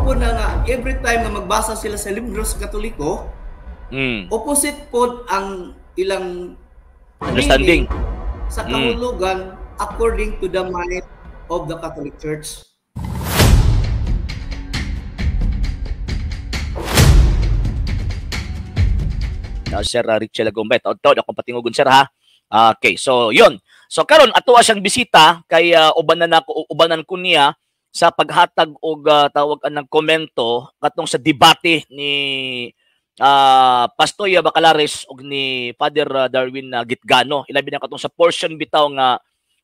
po na nga every time nga magbasa sila sa libro sa Katoliko, opposite pod ang ilang understanding sa kahulugan according to the mind of the Catholic Church. Sir Richel Lagumbay, taod-taod akong patingugon, sir, ha. Okay, so yun. So karon ato siyang bisita kay ubanan nako, ubanan ko niya sa paghatag og tawag anang komento katong sa debate ni Pastoy Bacalares ug ni Father Darwin Gitgano. Ilabi na katong sa portion bitaw nga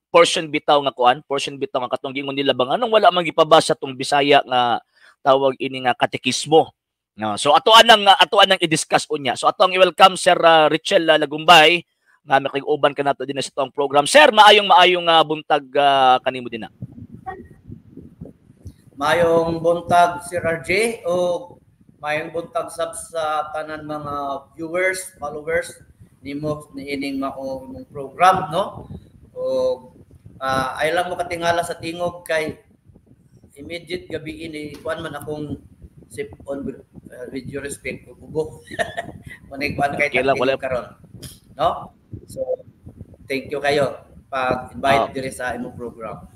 kuan, portion bitaw nga katong giingon nila bang anong wala man gipabasa tong Bisaya nga tawag ini nga katekismo. No, so ato anang i-discuss unya. So ato ang i-welcome Sir Richel Lagumbay nga makig-uban kanato din sa atong program. Sir, maayong buntag kanimo din na. Maayong buntag Sir RJ o maayong buntag sab sa tanan mga viewers, followers nimo niining mao imong program, no? O ay lang mo katingala sa tingog kay immediate gabi ini kuan man akong sip on with your respect ubo. Manay kuan kay wala karon, no? So thank you kayo pag-invite diri sa imong program.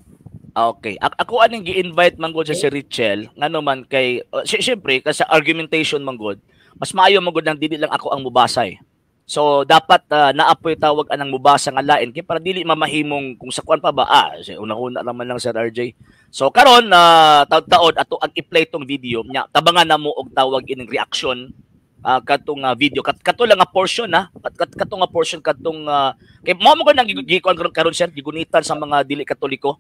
Okay. Ako aning gi-invite man gud sa si Richel ngano man kay siyempre kasi argumentation man gud, mas maayo man gud nang dili lang ako ang mubasa eh. So dapat naapoy tawag anang mubasa nga lain kay para dili mamahimong kung sa kuan pa ba una-una naman lang Sir RJ. So karon taod-taod ato ang i-play tong video nya tabangan namo og tawag ining reaction katong video kato lang nga portion na katong nga portion katong kay mo mo nang gikuan karon sir, gigunitan sa mga dili Katoliko,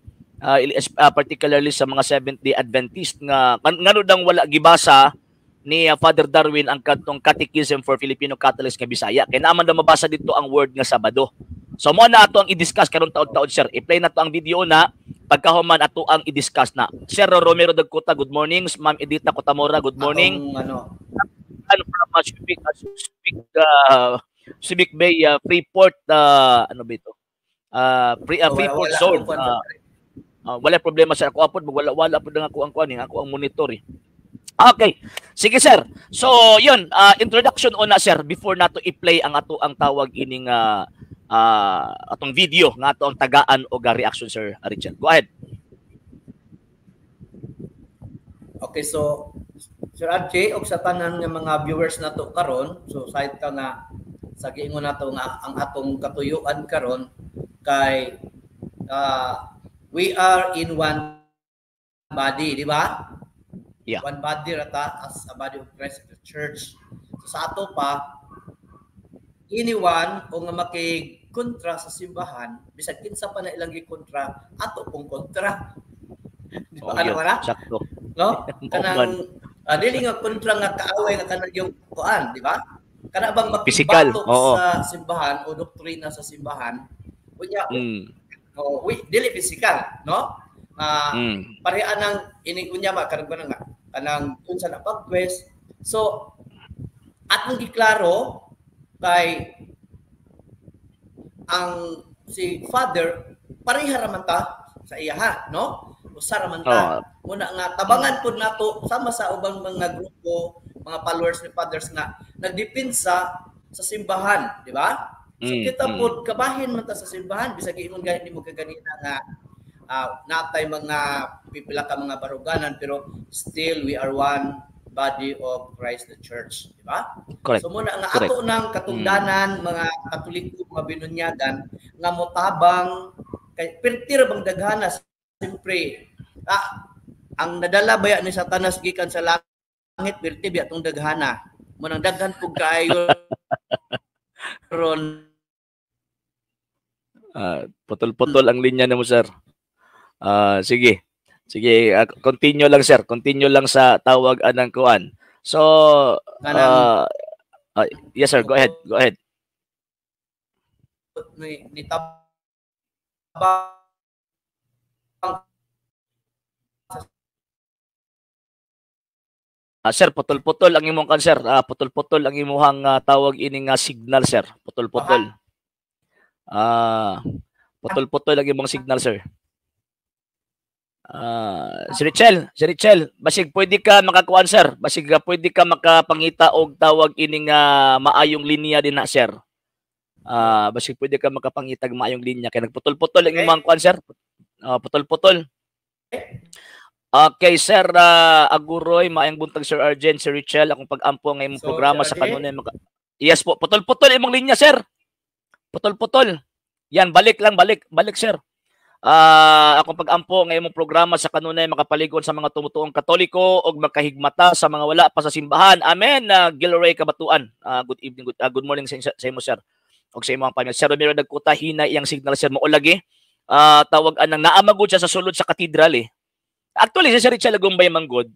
particularly sa mga Seventh-day Adventist nga ngano dang wala gibasa ni Father Darwin ang katong Catechism for Filipino Catholics nga Bisaya kay naa man daw mabasa dito ang word nga Sabado. So mo na ato ang i-discuss karon taod-taod sir. I-play na to ang video na pagkahuman ato ang i-discuss na. Sir Romero Dagkuta, good morning. Ma'am Edita Cotamora, good morning. Atong, ano from Subic Bay Freeport ano ba ito? Freeport Zone. Wala problema sir, ako apod wala pud ang ako ang kuan, ako ang monitor eh. Okay. Sige sir. So yun, introduction una sir before nato i-play ang ato ang tawag ining atong video nga ato ang tagaan og reaction Sir Richard. Go ahead. Okay, so Sir RJ og sa tanan nga mga viewers nato karon, so side ka nga sa giingon nato nga ang atong katuyuan karon kay we are in one body, di ba? Yeah. One body rata as a body of Christ, the church. So sa ato pa, anyone o nga makigkontra sa simbahan, bisag kinsa pa na ilang gikontra, ato pong kontra. Di ba? Oh, ano na? Sakto. No? Kanang dili nga kontra nga kaaway nga kanang yung kuan, di ba? Kana bang makibatok sa simbahan o doktrina sa simbahan, unya dili physical, no? Pareha nang ining unya ma karon nga kanang unsa na pag-quest. So atong giklaro kay ang si Father pareha ra man ta sa iyaha, no? Usa ra man ta. Muna nga tabangan pud nato sama sa ubang mga grupo, mga followers ni Fathers nga nagdepensa sa simbahan, di ba? So kita pud kabahin man ta sa simbahan bisag ingon gani nimo kaganina nga natay mga pipila ka mga baruganan pero still we are one body of Christ the Church, di ba? Correct. So muna nga ato nang katungdanan mga Katoliko, mga binunyagan nga motabang kay perti ra bang daghana siyempre ang nadala baya ni Satanas gikan sa langit perti biya tong daghana. Munang daghan pug kaayo ron. Putol-putol ang linya nimo sir. Sige. Sige, continue lang sir. Continue lang sa tawag anang kuan. So, yes sir, go ahead. Go ahead. Ni tabang Sir, putol-putol ang imong kan sir. Putol-putol ang imuhang tawag ining signal sir. Putol-putol. Putol-putol ang imong signal sir. Si Richel, basig pwede ka makakuan, sir. Basig pwede ka makapangita og tawag ining maayong linya din na, sir. Basig pwede ka makapangita og maayong linya kay nagputol-putol ang imong kuan, sir. Putol-putol. Okay, Sir Aguroy, maayong buntag, Sir Arjen, Sir Richel, akong pag-ampo nga imong So, programa Sir sa RJ? Kanunay maka. Yes po, putol-putol imong linya, sir. Putol-putol. Yan, balik lang, balik, balik, sir. Akong pag-ampo nga imong programa sa kanunay makapaligon sa mga tumutuong Katoliko ug makahigmata sa mga wala pa sa simbahan. Amen. Gilroy Kabatuan. Good evening, good morning sa imo, sir. Og sa imong pamilya. Sir Romero Nagkuta, hina iyang signal, sir, mao lagi. Tawag anang naa magud siya sa sulod sa katedral eh. Actually, si Sir Richard Lagumbay manggod,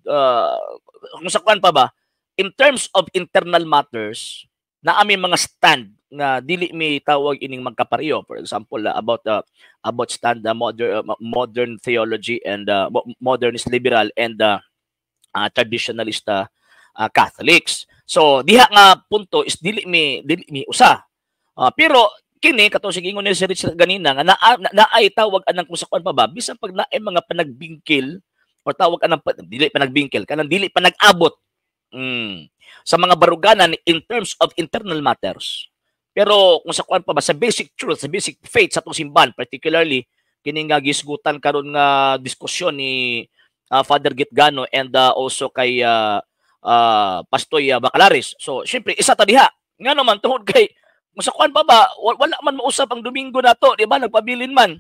kung sa kuan pa ba, in terms of internal matters, naa mi mga stand nga dili mi tawag ining magkapareho. For example, about stand modern theology and modernist liberal and traditionalist Catholics. So diha nga punto is dili mi usa. Pero kini katong sige ingon ni si Richard ganina nga naay tawag anang kung sa kuan pa ba, bisan pag naay mga panagbingkil o tawag anang dili panagbingkil, kanang dili panag-abot sa mga baruganan in terms of internal matters. Pero kung sa kuan pa ba, sa basic truth, sa basic faith sa atong simbahan, particularly kini nga gisgutan karon nga diskusyon ni Father Gitgano and also kay Pastoy Bacalares. So syempre isa ta diha. Nga naman tungod kay kung sa kuan pa ba, wala man mausap ang Domingo nato, di ba? Nagpabilin man.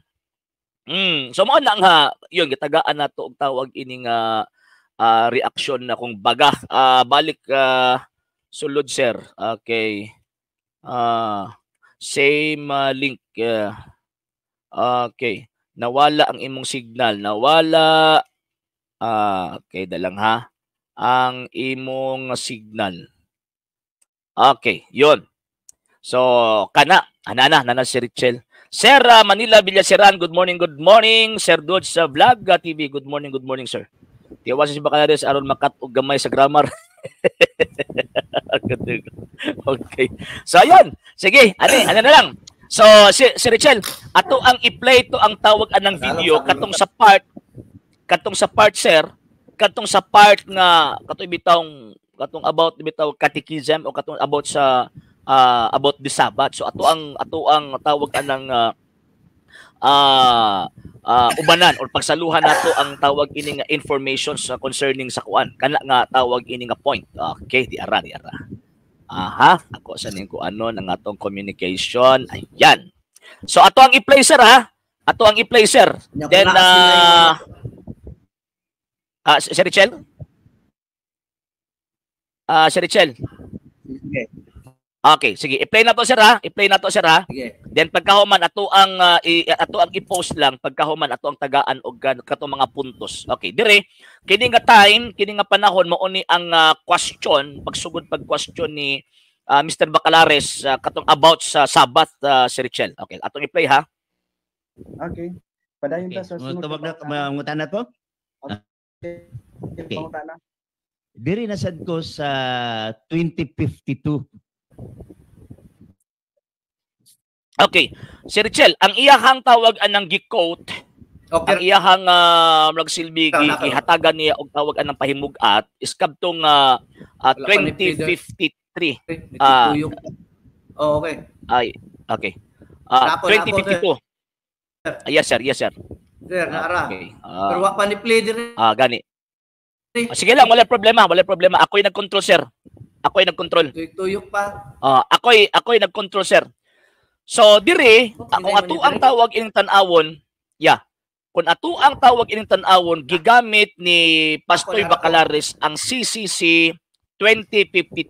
So mao na nga yun gitagaan nato og tawag ining reaksyon na kung baga. Balik sulod, sir. Okay. Same link. Okay. Nawala ang imong signal. Nawala. Okay, dalang ha. Ang imong signal. Okay, yun. So, kana. Ana na, nana si Richel. Sir Manila Villaseran, good morning, good morning. Sir Dodge sa Vlog TV, good morning, sir. Tiwa si Bacalares aron makat og gamay sa grammar. Okay. So ayun, sige, ani, ano na lang. So si Richel, ato ang i-play to ang tawag anang video katong sa part, sir, katong sa part nga katong bitawng katong about bitaw catechism o katong about sa about the Sabbath. So ato ang tawag anang ubanan or pagsaluhan nato ang tawag ini nga information sa concerning sa kuan kana nga tawag ini nga point. Okay, di ara, di ara. Aha, ako sa ning kuanon ang atong communication. Ayan. So ato ang i-play, sir, ha. Ato ang i-play, sir. Then Sir Richel? Sir Richel. Sige. Okay, sige. I-play na to, sir, ha. I-play na to, sir, ha. Sige. Then pagkahuman ato ang i-post lang pagkahuman ato ang tagaan og katong mga puntos. Okay, dire kini nga time, kini nga panahon mao ni ang question, pagsugod pag question ni Mr. Bacalares katong about sa Sabbath, si Richel. Okay, atong i-play ha. Okay. Padayon ta sa sunod. Tubag na mangutana to? Okay. Okay. Pangutana. Diri na sad ko sa 2052. Okay. Si Richel, ang iyahang tawag anang gi-quote, ang iyahang nagsilbi Tama ka. gihatagan niya og tawag anang pahimugat is kadtong Wala pa ni Peter. 2053. Tuyok. Oh, okay. Ay, okay. Napo, 2052. Ah, yes, sir, yes, sir. Sir, naara. Okay. Pero wa pa ni play dire. Gani. Sige lang, wala problema, wala problema. Ako'y nag-control, sir. Ako'y nag-control. Tuyok pa. Ako'y nag-control, sir. So, dire, Okay, kung na ato yun, ang dire. Tawag ining tan-awon, yeah. Kung ato ang tawag ining tan-awon, gigamit ni Pastoy Ako, ako. Bacalares ang CCC 2052.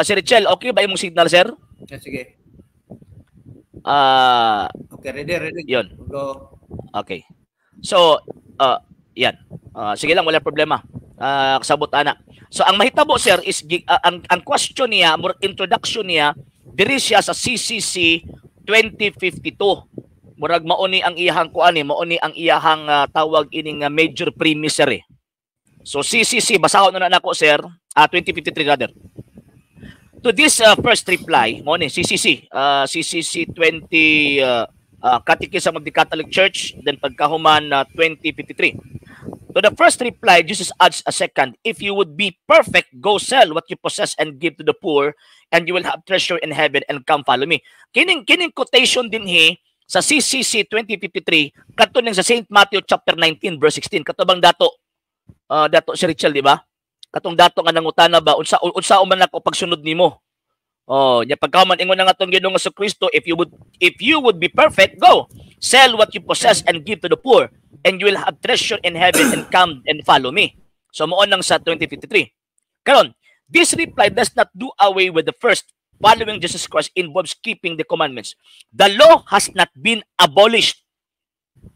Sir Richel, okay ba imong signal, sir? Yeah, sige. Okay, ready, ready. Yun. Go. Okay. So, yan. Sige lang, wala problema. Kasabot ana. So, ang mahitabo, sir, is ang question niya, more introduction niya, diri siya sa CCC 2052. Murag mauni ang iyahang kuan eh, mauni ang iyahang tawag ining major premise, sir eh. So CCC, basahon na nako, sir, 2053 rather. To this first reply, mo ni CCC, CCC 20 Catechism of the Catholic Church, then pagkahuman 2053. To the first reply, Jesus adds a second, "If you would be perfect, go sell what you possess and give to the poor, and you will have treasure in heaven, and come follow me." Kining quotation dinhi sa CCC 2053 kadto ning sa St. Matthew chapter 19 verse 16, kato bang dato dato si Richel, di ba? Katong dato nga nangutana ba, unsa unsa man ako pagsunod nimo? Oh, nya pagkaman ingon na nga atong Ginoong Kristo, If you would be perfect, go sell what you possess and give to the poor, and you will have treasure in heaven, and come and follow me." So mao nang sa 2053. Karon, this reply does not do away with the first. Following Jesus Christ involves keeping the commandments. The law has not been abolished.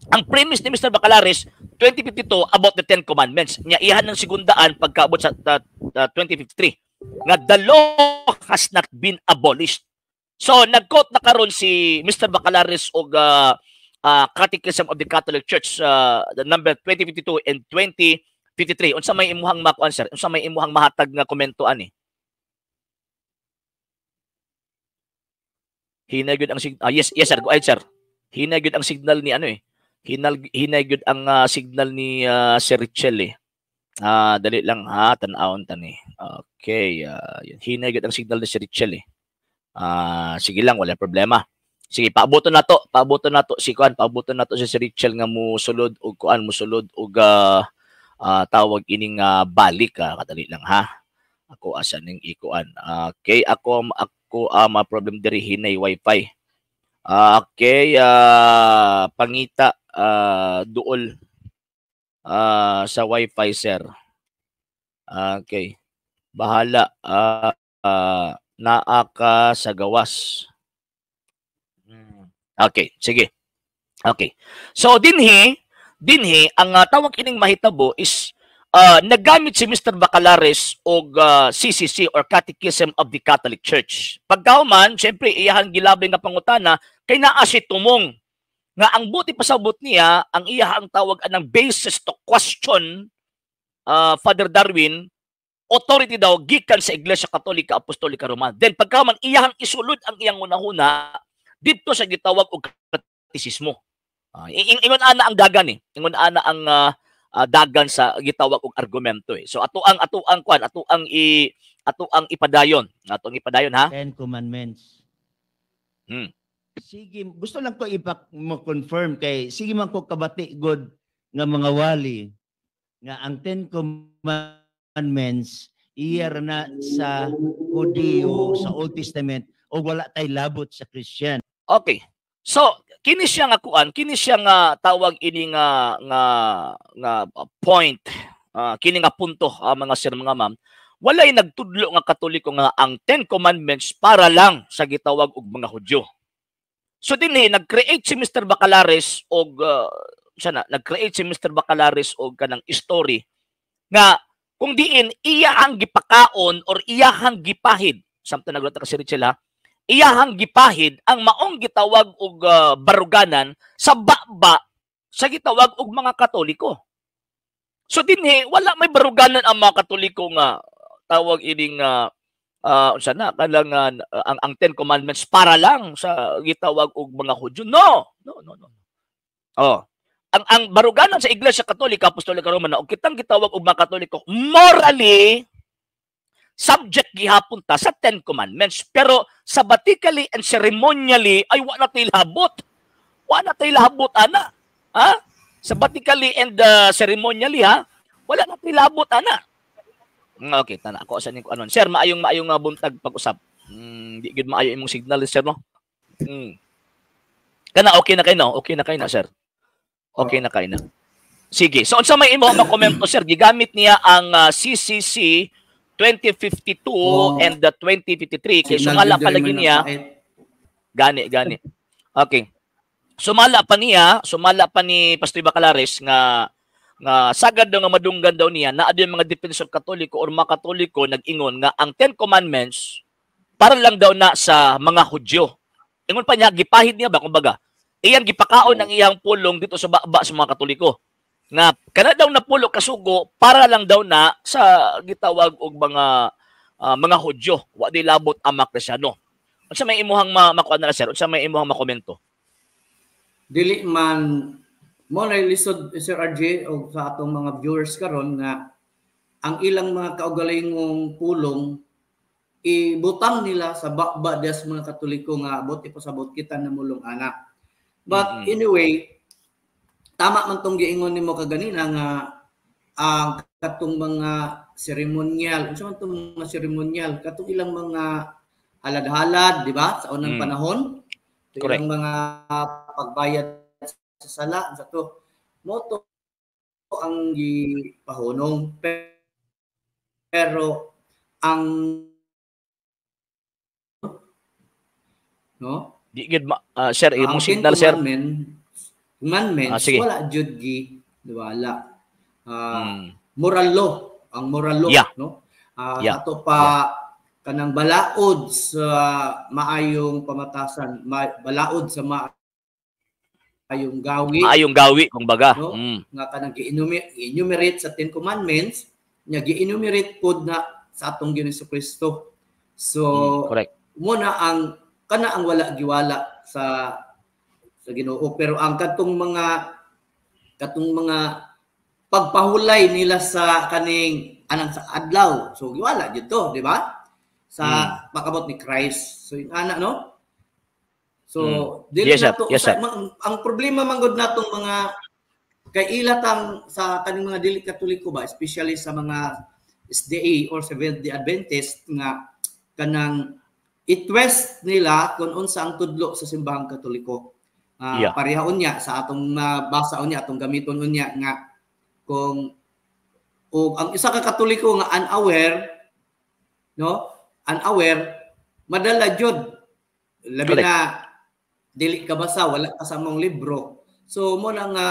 Ang premise ni Mr. Bacalares 2052 about the Ten Commandments. Nya iyahan ng segundaan pagkaabot sa 2053 nga the law has not been abolished. So nag-quote na karon si Mr. Bacalares og Catechism of the Catholic Church, the number 2052 and 2053. Unsa may imuhang makuan, sir? Unsa may imuhang mahatag nga komento ani? Hinay gyud ang yes, yes sir, go ahead, sir. Hinay gyud ang signal ni ano eh. Hinay gyud ang signal ni Sir Richel eh. Dali lang ha, tan-awon tani. Okay, yun. Hinay gyud ang signal ni Sir Richel eh. Sige lang, wala problema. Sige, paaboton nato si kuan, paaboton nato si Sir Richel nga musulod og kuan, musulod og tawag ining balik, kadali lang ha. Ako asa ning ikuan. Okay, ako ako ma problem diri, hinay wifi. Okay, pangita duol sa wifi, sir. Okay. Bahala, naa ka sa gawas. Okay, sige. Okay. So dinhi ang tawag ining mahitabo is naggamit si Mr. Bacalares og CCC or Catechism of the Catholic Church. Pagkahuman, syempre iyahang gilabay nga pangutana kay naa si tumong nga ang buti pasabot niya, ang iyahang tawag anang basis to question Father Darwin, authority daw gikan sa Iglesia Katolika Apostolika Romana. Then pagkahuman iyahang isulod ang iyang hunahuna didto sa gitawag og katisismo. Ingon ana ang dagan eh. Ingon ana ang dagan sa gitawag og argumento eh. So ato ang kwan, ato ang ipadayon. Ato ang ipadayon ha. Ten Commandments. Sige, gusto lang ko ipak mo confirm kay sige man ko kabati god nga mga wali nga ang Ten Commandments iya ra na sa Hudiyo sa Old Testament o wala tay labot sa Christian. Okay. So, kini siya nga kuan, kini siya nga tawag ini nga nga nga point, kini nga punto, mga sir, mga ma'am, walay nagtudlo nga Katoliko nga ang Ten Commandments para lang sa gitawag og mga Hudyo. So dinhi nag-create si Mr. Bacalares og sana nag-create si Mr. Bacalares og kanang story nga kung diin iya ang gipakaon or iyahang gipahid, samtang naglata ka si Richel ha, iyahang gipahid ang maong gitawag og baruganan sa baba sa gitawag og mga Katoliko. So dinhi wala may baruganan ang mga Katoliko nga tawag ining unsa na kanang ang Ten Commandments para lang sa gitawag og mga Hudyo. No, no, no, no. Oh. Ang baruganan sa Iglesia Katolika Apostolika Romana og kitang gitawag og mga Katoliko, morally subject gihapon ta sa Ten Commandments, pero sabbatically and ceremonially ay wa na tay labot. Wa na tay labot ana. Ha? Sabbatically and ceremonially ha, wala na tay labot ana. Okay, tana ako sa ning anon. Sir, maayong maayong buntag pag-usap. Di gyud maayo imong signal, sir, no. Kana okay na kay no? Okay na kay na, sir. Okay na kay na. Sige. So unsa may imo makomento, sir? Gigamit niya ang CCC 2052 and the 2053 kay sumala pa lagi niya. Gani, gani. Okay. Sumala pa niya, sumala pa ni Pastor Bacalares nga nga sagad daw nga madunggan daw niya na adto mga defensor Katoliko or mga Katoliko nag-ingon nga ang Ten Commandments para lang daw na sa mga Hudyo. Ingon pa niya, gipahid niya ba kumbaga. Iyang gipakaon ang iyang pulong dito sa baba sa mga Katoliko. Nga kana daw na pulo kasugo para lang daw na sa gitawag og mga mga Hudyo, wa di labot ang mga Kristyano. Unsa may imuhang makuan na, sir? Unsa may imuhang makomento? Dili man mo na lisod, Sir RJ, o sa atong mga viewers karon nga ang ilang mga kaugalingong pulong ibutang nila sa bakba des mga Katoliko nga abot ipasabot kita na mulong anak. But anyway, tama man tong giingon nimo kaganina nga ang katong mga seremonyal, unsa man tong mga seremonyal, katong ilang mga halad-halad, di ba? Sa unang panahon, ilang mga pagbayad sa sala, sa to mo to ang gipahunong, pero ang no di gid sir imong signal sir commandments wala jud gi wala moral law, ang moral law, no, ato pa kanang balaod sa maayong pamatasan, balaod sa maayong gawi. Maayong gawi kumbaga. No? Nga kanang gi-enumerate sa Ten Commandments, nya gi-enumerate pod na sa atong Ginoong Kristo. So correct. Mo na ang kana ang wala giwala sa Ginoo, pero ang katong mga pagpahulay nila sa kaning anang sa adlaw, so giwala jud to, di ba? Sa pakabot ni Christ. So yung ana, no? So dili yes, nato yes, sir. Ang problema manggod natong mga kay ilatang sa kaning mga dili Katoliko ba, especially sa mga SDA or Seventh-day Adventist nga kanang i-twist nila kung unsa ang tudlo sa simbahang Katoliko. Pareha unya sa atong basa unya, atong gamiton unya nga kung o ang isa ka Katoliko nga unaware, no? Unaware, madala jud. Labi na dili ka basa, wala ka sa mong libro. So mo na nga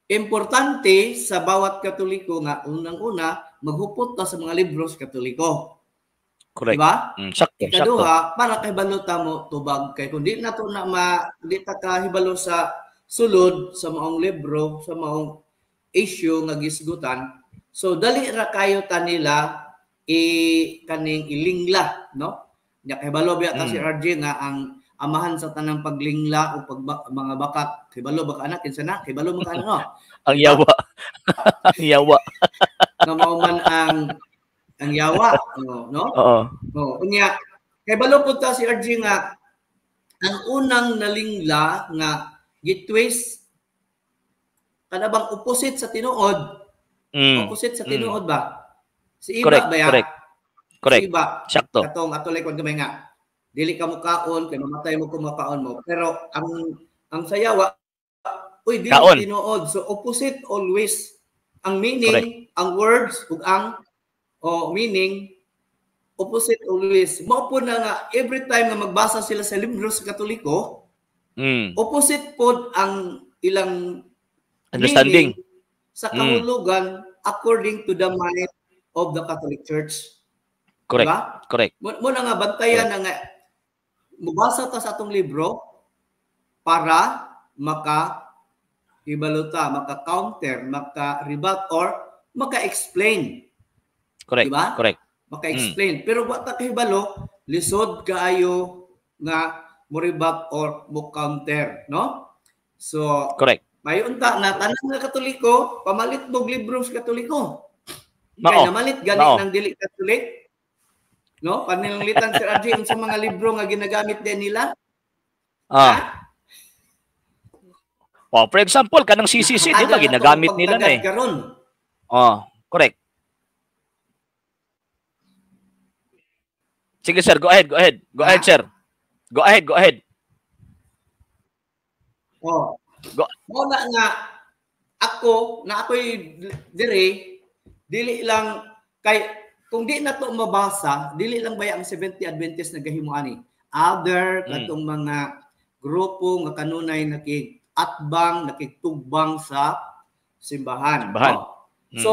importante sa bawat Katoliko nga unang-una maghupot ta sa mga libro sa Katoliko. Correct. Diba? Sakto, ikaduha, para kahibalo ta mo tubag kay kung di nato na di ta kahibalo sa sulod sa maong libro, sa maong issue nga gisgutan. So dali ra kayo ta nila i kaning ilingla, no? Nya kahibalo biya ta si RJ nga ang amahan sa tanang paglingla o mga bakak. Kahibalo ba ka anak kinsa na? Kahibalo man ka ano? Ang yawa. Ang yawa. Nga mao man ang yawa, no? Oo. No, unya kahibalo pud ta si RJ nga ang unang nalingla nga gitwist kana bang opposite sa tinuod? Opposite sa tinuod ba? Si iba correct, ba ya? Correct. Correct. Si iba. Sakto. Katong atulay kon gamay nga dili ka mukaon kay mamatay mo kung makaon mo. Pero ang sayawa, uy, dili kaon. Tinuod. So opposite always ang meaning, correct, ang words ug ang meaning opposite always. Mao po na nga every time nga magbasa sila sa libro sa Katoliko, opposite pod ang ilang understanding sa kahulugan according to the mind of the Catholic Church. Correct. Diba? Correct. Mo na nga bantayan na nga mubasa ta sa atong libro para maka ibaluta, maka-counter, maka-rebut or maka-explain. Correct. Diba? Correct. Maka-explain. Pero wa ta kahibalo, lisod kaayo nga mo-rebut or mo-counter, no? So, correct. May unta na tanang nga Katoliko, pamalit mog libro sa Katoliko. Mao. Kay namalit gani ng dili Katolik. No? Pananglitan Sir RJ unsa mga libro nga ginagamit din nila? Ah. Oh, for example, kanang CCC, di ba ginagamit nila na eh. Oh, correct. Sige sir, go ahead, go ahead. Go ahead, sir. Go ahead, go ahead. Oh. Go. Mo na nga ako na ako'y dire dili lang kay kung di na to mabasa, dili lang baya ang Seventh-day Adventist nagahimo ani. Other katong mga grupo nga kanunay nakig-atbang, nakigtugbang sa simbahan. Simbahan. Oh. So,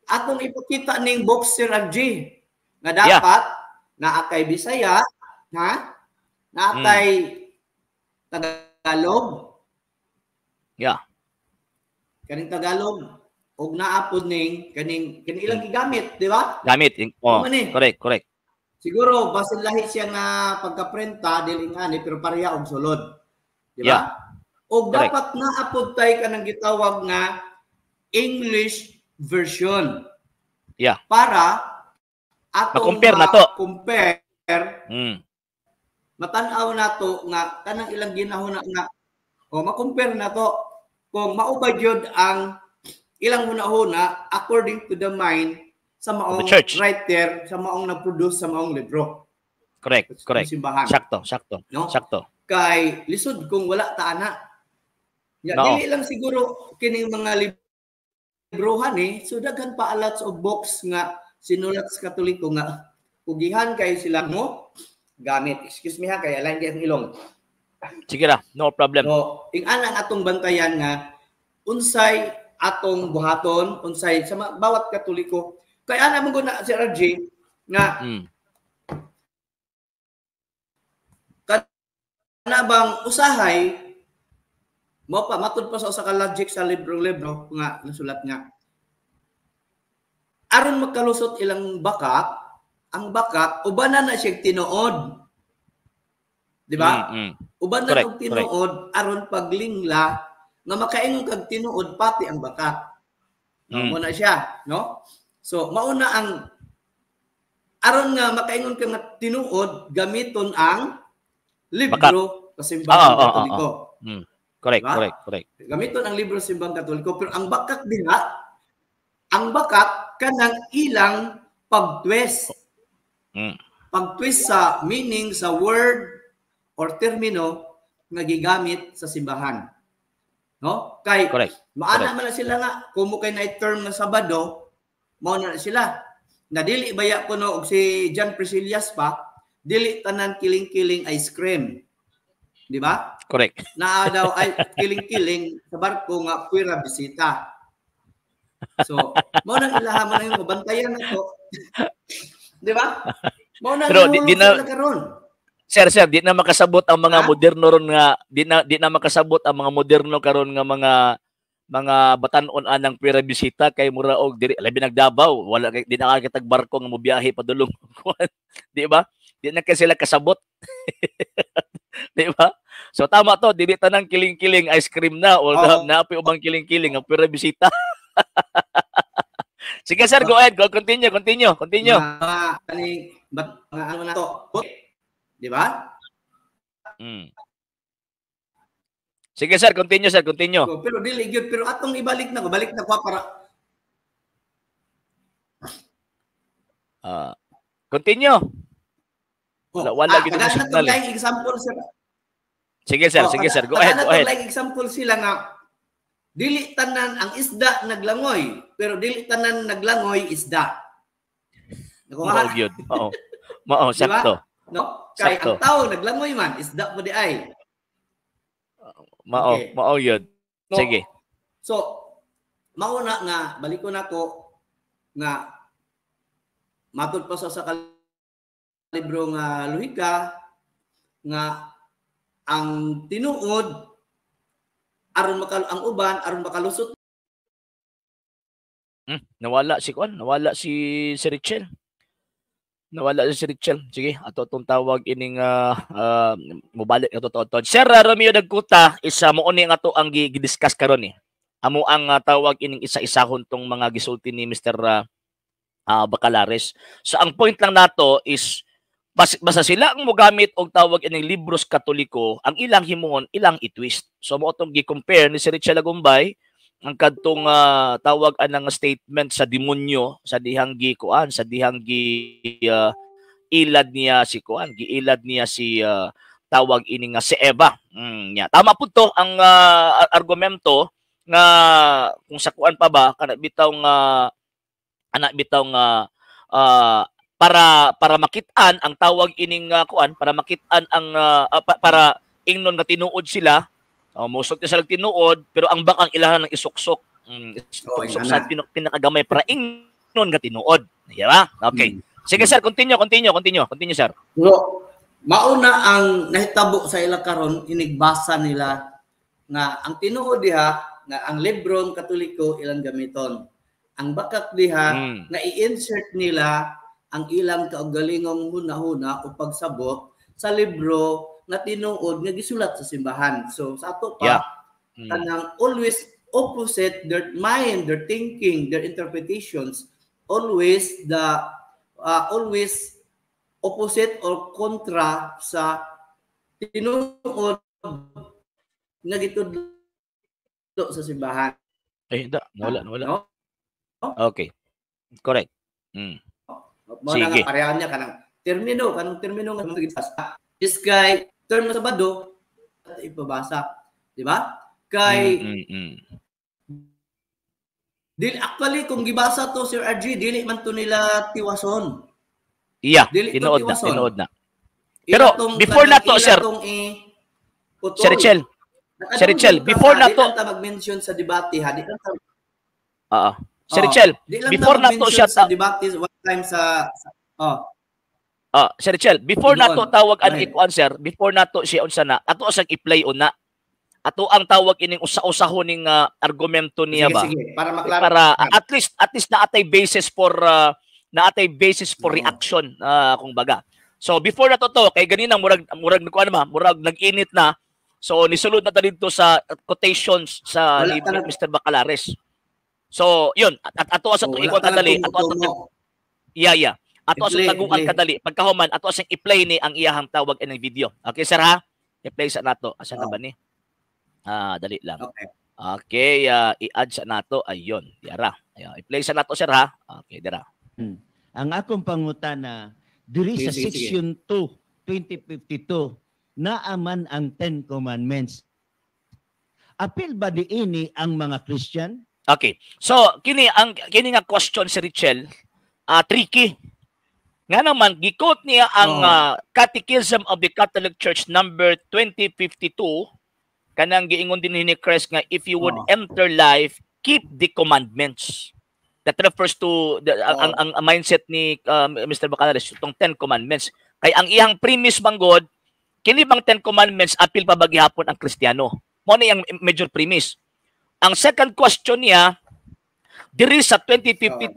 atong ipakita ning box Sir RJ nga dapat naa kay Bisaya, ha? Naa kay Tagalog. Yeah. Kaning Tagalog og naa pod ning kaning ilang gigamit, di ba? Gamit. Oh, correct, correct. Siguro basin lahi siya nga pagkaprenta dili ngani pero pareha og sulod. Di ba? Yeah. O dapat naapod tay kanang gitawag nga English version. Para atong ma-compare na to. Compare. Matan-aw nato nga kanang ilang ginahuna nga o ma-compare na to kung mao ba gyud ang ilang hunahuna according to the mind sa maong writer, sa maong nag-produce sa maong libro. Correct, correct. Simbahan. Sakto, sakto. No? Sakto. Kay lisod kung wala ta ana. Ya, No. dili lang siguro kining mga librohan eh. So daghan pa lots of books nga sinulat sa Katoliko nga kugihan kay sila mo gamit. Excuse me ha, kay alain kay ang ilong. Sige ra, no problem. So, ing-ana ang atong bantayan nga unsay atong buhaton, unsay sa bawat Katoliko. Kay ana mo guna si RJ nga kana bang usahay mo pa matud pa sa usa ka logic sa libro-libro nga nasulat nga aron makalusot ilang bakak, ang bakak ubanan na siya tinuod. Di ba? Uban na og tinuod aron paglingla nga makaingon kag tinuod pati ang bakak. No, muna siya, no? So mauna ang aron nga makaingon ka nga tinuod gamiton ang libro sa Simbahang Katoliko. Correct, Diba? correct, correct. Gamiton ang libro sa Simbahang Katoliko, pero ang bakak diha, ang bakak kanang ilang pagtwist. Pagtwist sa meaning sa word or termino nga gigamit sa simbahan. No? Kay Correct. maana man na sila nga kumo kay na term nga Sabado, mao na sila. Na dili baya kuno og si John Priscillas pa, dili tanan kiling-kiling ice cream. Di ba? Correct. Naa daw ay kiling-kiling sa barko nga puwera bisita. So, mao nang ilaha mo na yung bantayan na to. Di ba? Mao nang Pero di na karon. Sir, di na makasabot ang mga moderno ron nga di na makasabot ang mga moderno karon nga mga batan-on anang puwera bisita kay mura og diri labi nagdabaw, wala kay di na kakitag barko nga mobiyahe padulong kuan. Di ba? Di na kay sila kasabot. Di ba? So tama to, dili tanang kiling-kiling ice cream na o naapoy ubang kiling-kiling ang puwera bisita. Sige sir, go ahead, go continue. Mga ano na to. Di ba? Sige sir, continue. So, pero dili gyud, pero atong ibalik na ko, balik na ko para continue. Wala gyud ang signal. Like example sir. Sige sir, sige sir, go ahead, go ahead. Like example sila nga dili tanan ang isda naglangoy, pero dili tanan naglangoy isda. Mao gyud. Oo. Mao sakto. No? Kay ang tao naglangoy man, isda po di ay. Mao, okay. Mao yun. Sige. So, mauna nga, balik ko na ko, nga, matud pa sa libro nga lohika, nga, ang tinuod, aron ang uban, aron makalusot. Nawala si Kwan, nawala si Richel. Nawala si Richel. Sige, ato itong tawag ining mobalik ato to. Sir Romeo Dagkuta, isa mo ni ang ato ang gi-discuss karon eh. Amo ang tawag ining isa-isahon tong mga gisulti ni Mr. Bacalares. So ang point lang nato is basta sila ang mogamit og tawag ining libros Katoliko, ang ilang himuon, ilang i-twist. So mo atong gi-compare ni si Richel Agumbay ang kadtong tawag anang statement sa demonyo sa dihang gi kuan, sa dihang gi ilad niya si kuan, giilad niya si tawag ini nga si Eva. Nya. Tama pud to ang argumento nga kung sa kuan pa ba kana bitaw nga anak bitaw nga para makit-an ang tawag ining kuan, para makit-an ang para ingnon nga tinuod sila. Mosok na sila tinuod, pero ang bakang ilahan ng isuksok. Isuksok sa pinakagamay para ingnon nga tinuod. Di ba? Okay. Sige sir, continue, sir. No, mauna ang nahitabo sa ila karon, inigbasa nila nga ang tinuod diha nga ang librong Katoliko ilang gamiton. Ang bakak diha nga i-insert nila ang ilang kaugalingong hunahuna o pagsabot sa libro na tinuod nga gisulat sa simbahan. So sa ato pa, Kanang always opposite their mind, their thinking, their interpretations, always the always opposite or kontra sa tinuod nga gitudlo sa simbahan. Eh, da, nawala, nawala. No? Okay. Correct. Mao na Sige. nga parehan niya kanang termino, kanang termino nga gibasa. Is kay term sa Sabado at ipabasa, di ba? Kay dili actually kung gibasa to, Sir RG, dili man to nila tiwason. Yeah, Dili to tinuod na, tiwason. Tinuod na. Ila Pero tong before kanang na to, ila sir. tong i-putol. Sir Richel, Sir Richel, Nakadungog ka before nga, na di to lang ta mag-mention sa debate ha, di lang ta Oo. Sir Oh, Richel, di lang ta before na to mag-mention siya sa debate one time sa oh. Ah, Sir Richel, before na to Noon. tawag ang Right. ikuan, sir, before na to siya unsa na, ato sang i-play una. Ato ang tawag ining usa-usahon ning argumento niya Sige, ba? sige, para maklaro. Para at least naatay basis for Oo. reaction, kung baga. So before na to to kay ganina murag murag kuan ba, murag nag-init na. So nisulod na ta didto sa quotations sa Wala ni ta nag- Mr. Bacalares. So yun, at ato sa Oh, to wala ikuan ta kadali, ato ato nagtumo-tumo. Yeah. Ato sa I-play, taguan i-play. kadali. Pagkahuman ato sang i-play ni ang iyahang tawag ining video. Okay, sir, ha? I-play sa nato. Asa na Oo. ba ni? Ah, dali lang. Okay. Okay, i-add sa nato. Ayun, yara. Ayun, i-play sa nato, sir, ha. Okay, dira. Ang akong pangutana diri Sige, sa sige, sige. section 2 2052 naaman ang Ten Commandments. Apil ba diini ang mga Christian? Okay. So, kini ang kini nga question si Richel, tricky. Nga naman gi-quote niya ang Oo. Catechism of the Catholic Church number 2052, kanang giingon din ni Christ nga if you would Oo. Enter life, keep the commandments. That refers to the, ang, Oo. ang mindset ni Mr. Bacalares, itong 10 Commandments. Kay ang iyang premise manggod, kini bang 10 Commandments apil pa ba gihapon ang Kristiyano? Mo na iyang major premise. Ang second question niya, diri sa 2052,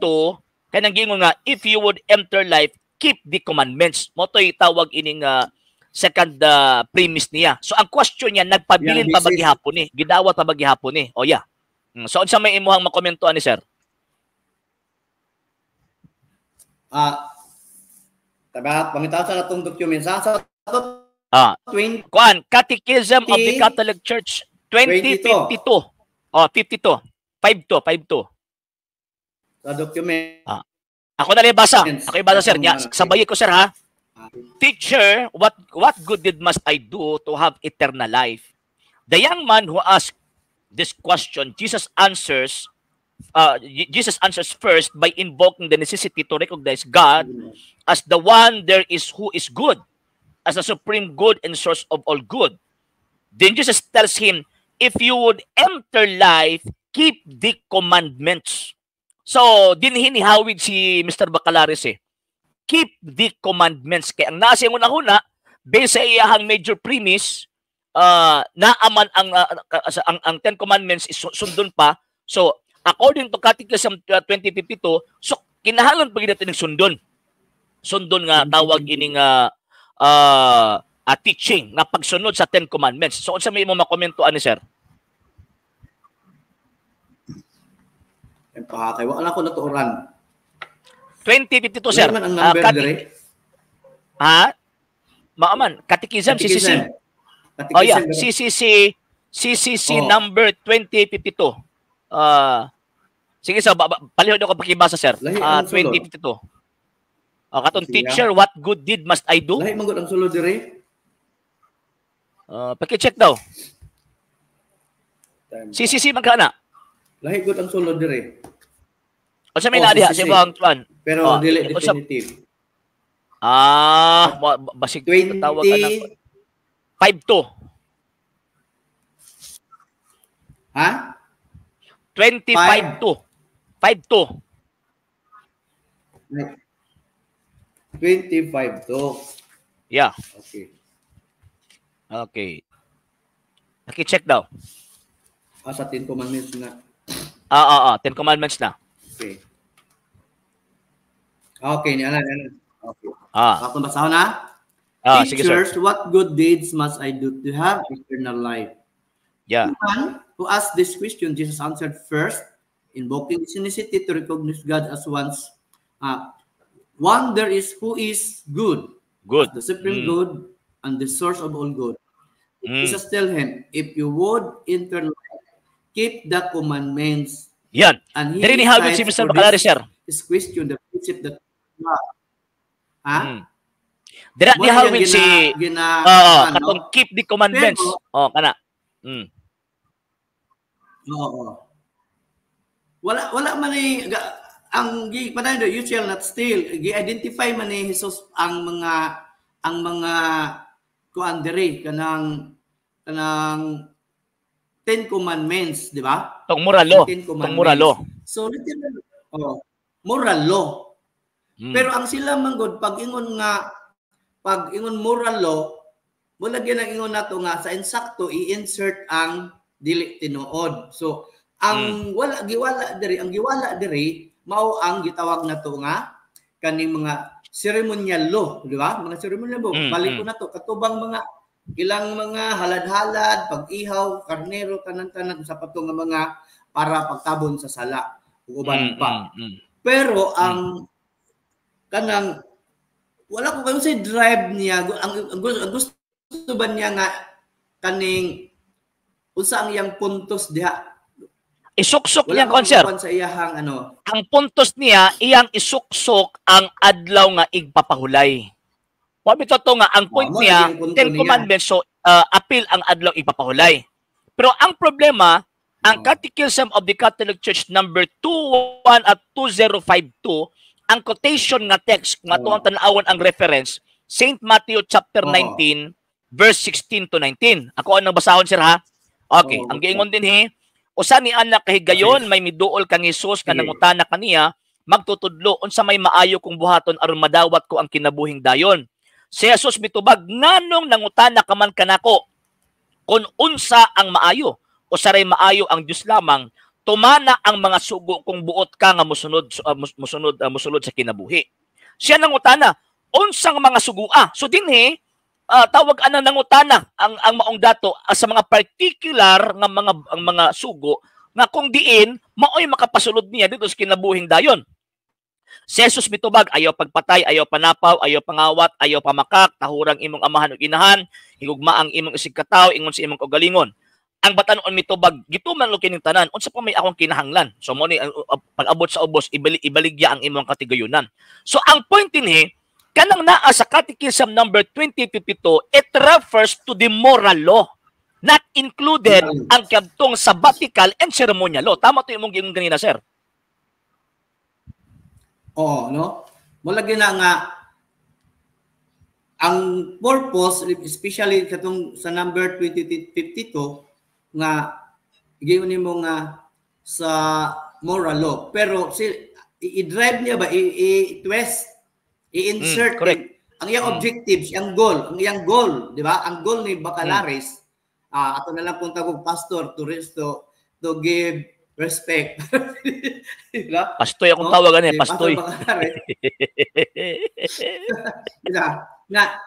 kanang giingon nga if you would enter life, keep the commandments. Mo to'y tawag ining second premise niya. So ang question niya, nagpabilin Yang pa ba basis. gihapon ni? Gidawat pa ba gihapon ni? O yeah. So unsa may imuhang makomento ani, sir? Ah, taba, pangitaw sa natong document sa to 20 Kuan, Catechism of the Catholic Church 2052. Oh, 52. 52, 52. Sa document. Ako na lang basa. Ako yung basa, sir. Nya, Atong, sabay ko, sir, ha. "Teacher, what good did must I do to have eternal life?" The young man who asked this question, Jesus answers first by invoking the necessity to recognize God as the one there is who is good, as the supreme good and source of all good. Then Jesus tells him, "If you would enter life, keep the commandments." So, dinhi nihawid si Mr. Bacalares eh. Keep the commandments. Kaya ang nasa iyang una-una, based sa iyahang major premise, naaman ang Ten Commandments is sundon pa. So, according to Catechism 2052, so kinahanglan pa gyud natin ng sundon. Sundon nga tawag ining teaching nga pagsunod sa Ten Commandments. So unsa may imo makomento ani, sir? Kay wala ko natuoran. 2052, sir. Wala man ang number dire. Ha? Maaman, Catechism, CCC. Oh yeah, Catechism. CCC CCC Oh. number 2052. Sige sir, palihog ako pakibasa, sir. Lahi ang sulod. 2052. Oh, katong Sige. "Teacher, what good deed must I do?" Lahi man gud ang sulod dire. Paki-check daw. CCC man ka na. Lahi gud ang sulod dire. Unsa may Oh, naa diha CCC. sa ibang tuan? Pero Oh, dili definitive. Ah, basig 20 tawag ka ng 52. Ha? 25-2. 5-2. 25 to. Yeah. Okay. Okay. Paki-check daw. Ah, sa 10 Commandments na. 10 Commandments na. Okay. Okay, ni ana, ana. Okay. Ako basahon na. Sige, sir. "Teachers, what good deeds must I do to have eternal life?" Man who asked this question, Jesus answered first, invoking his necessity to recognize God as one's one there is who is good, Good. the supreme good and the source of all good. Jesus tell him, "If you would enter life, keep the commandments." Yan. And he Diri ni hawid si cites Mr. for Bacalares, this sir. His question the precept that, ha? Dira Mo ni na iyang hawid si gina Oo, ano? Katong keep the commandments. Pero Oh, kana. Oo. Wala man ni ang gi padayon, "You shall not steal." Gi-identify man ni Jesus ang mga kuan diri, kanang Ten Commandments, di ba? Tong moral law. Ang Ten Tong Commandments. Moral law. So literal, oh, moral law. Pero ang sila manggod, pag ingon moral law, wala gyud ang ingon nato nga sa insakto i-insert ang dili tinuod. So ang wala giwala diri, ang giwala diri mao ang gitawag nato nga kaning mga ceremonial law, di ba? Mga ceremonial law. Balik ko na to katubang mga ilang mga halad-halad, pag-ihaw, karnero, tanan-tanan sa pato nga mga para pagtabon sa sala ug uban pa. Pero ang kanang wala ko kayo sa drive niya, ang gusto ba niya nga kaning unsa ang iyang puntos diha? Isuksok Wala niya ko kon, sir. kuan sa iyahang ano. Ang puntos niya, iyang isuksok ang adlaw nga igpapahulay. Wa bitaw to nga ang point Oh, mo niya, na yung punto Ten niya. Commandments, so appeal ang adlaw igpapahulay. Pero ang problema, ang Catechism of the Catholic Church number 21 at 2052, ang quotation nga text nga tuang tan-awon ang reference, St. Matthew chapter 19 verse 16 to 19. Ako ang basahon, sir, ha. Okay, ang giingon dinhi, usa ni anak kahigayon may miduol kang Hesus nga nangutana kaniya, "Magtutudlo, unsa may maayo kong buhaton aron madawat ko ang kinabuhing dayon?" Si Jesus mitubag, "Nganong nangutana ka man kanako kung unsa ang maayo? Usa ray maayo, ang Dios lamang. Tumana ang mga sugo kung buot ka nga musunod sa kinabuhi." Siya nangutana, "Unsang mga sugua?" So dinhi tawag anang nangutana ang maong dato sa mga particular nga mga ang mga sugo nga kung diin maoy makapasulod niya dito sa kinabuhing dayon. Si Jesus mitubag, "Ayaw pagpatay, ayaw panapaw, ayaw pangawat, ayaw pamakak, tahurang imong amahan ug inahan, higugma ang imong isigkatawo ingon sa imong kaugalingon." Ang batanon mitubag, "Gituman ko kining tanan, unsa pa may akong kinahanglan?" So mo ni pag-abot sa ubos, ibaligya ang imong katigayunan. So ang point dinhi, kanang naa sa Catechism number 2052, it refers to the moral law, not included ang kadtong sabbatical and ceremonial law. Tama to imong giingon ganina, sir. Oo, no? Mula na nga ang purpose, especially katong sa number 2052 nga giyon nimo nga sa moral law, pero si i-drive niya ba, i-twist, i-insert ang iyang objectives, ang iyang goal, di ba? Ang goal ni Bacalares, ato na lang kung tawag pastor to give respect, di ba? Pastoy akong No? tawag ani, Si pastoy. Pastor Bacalares, di ba? Na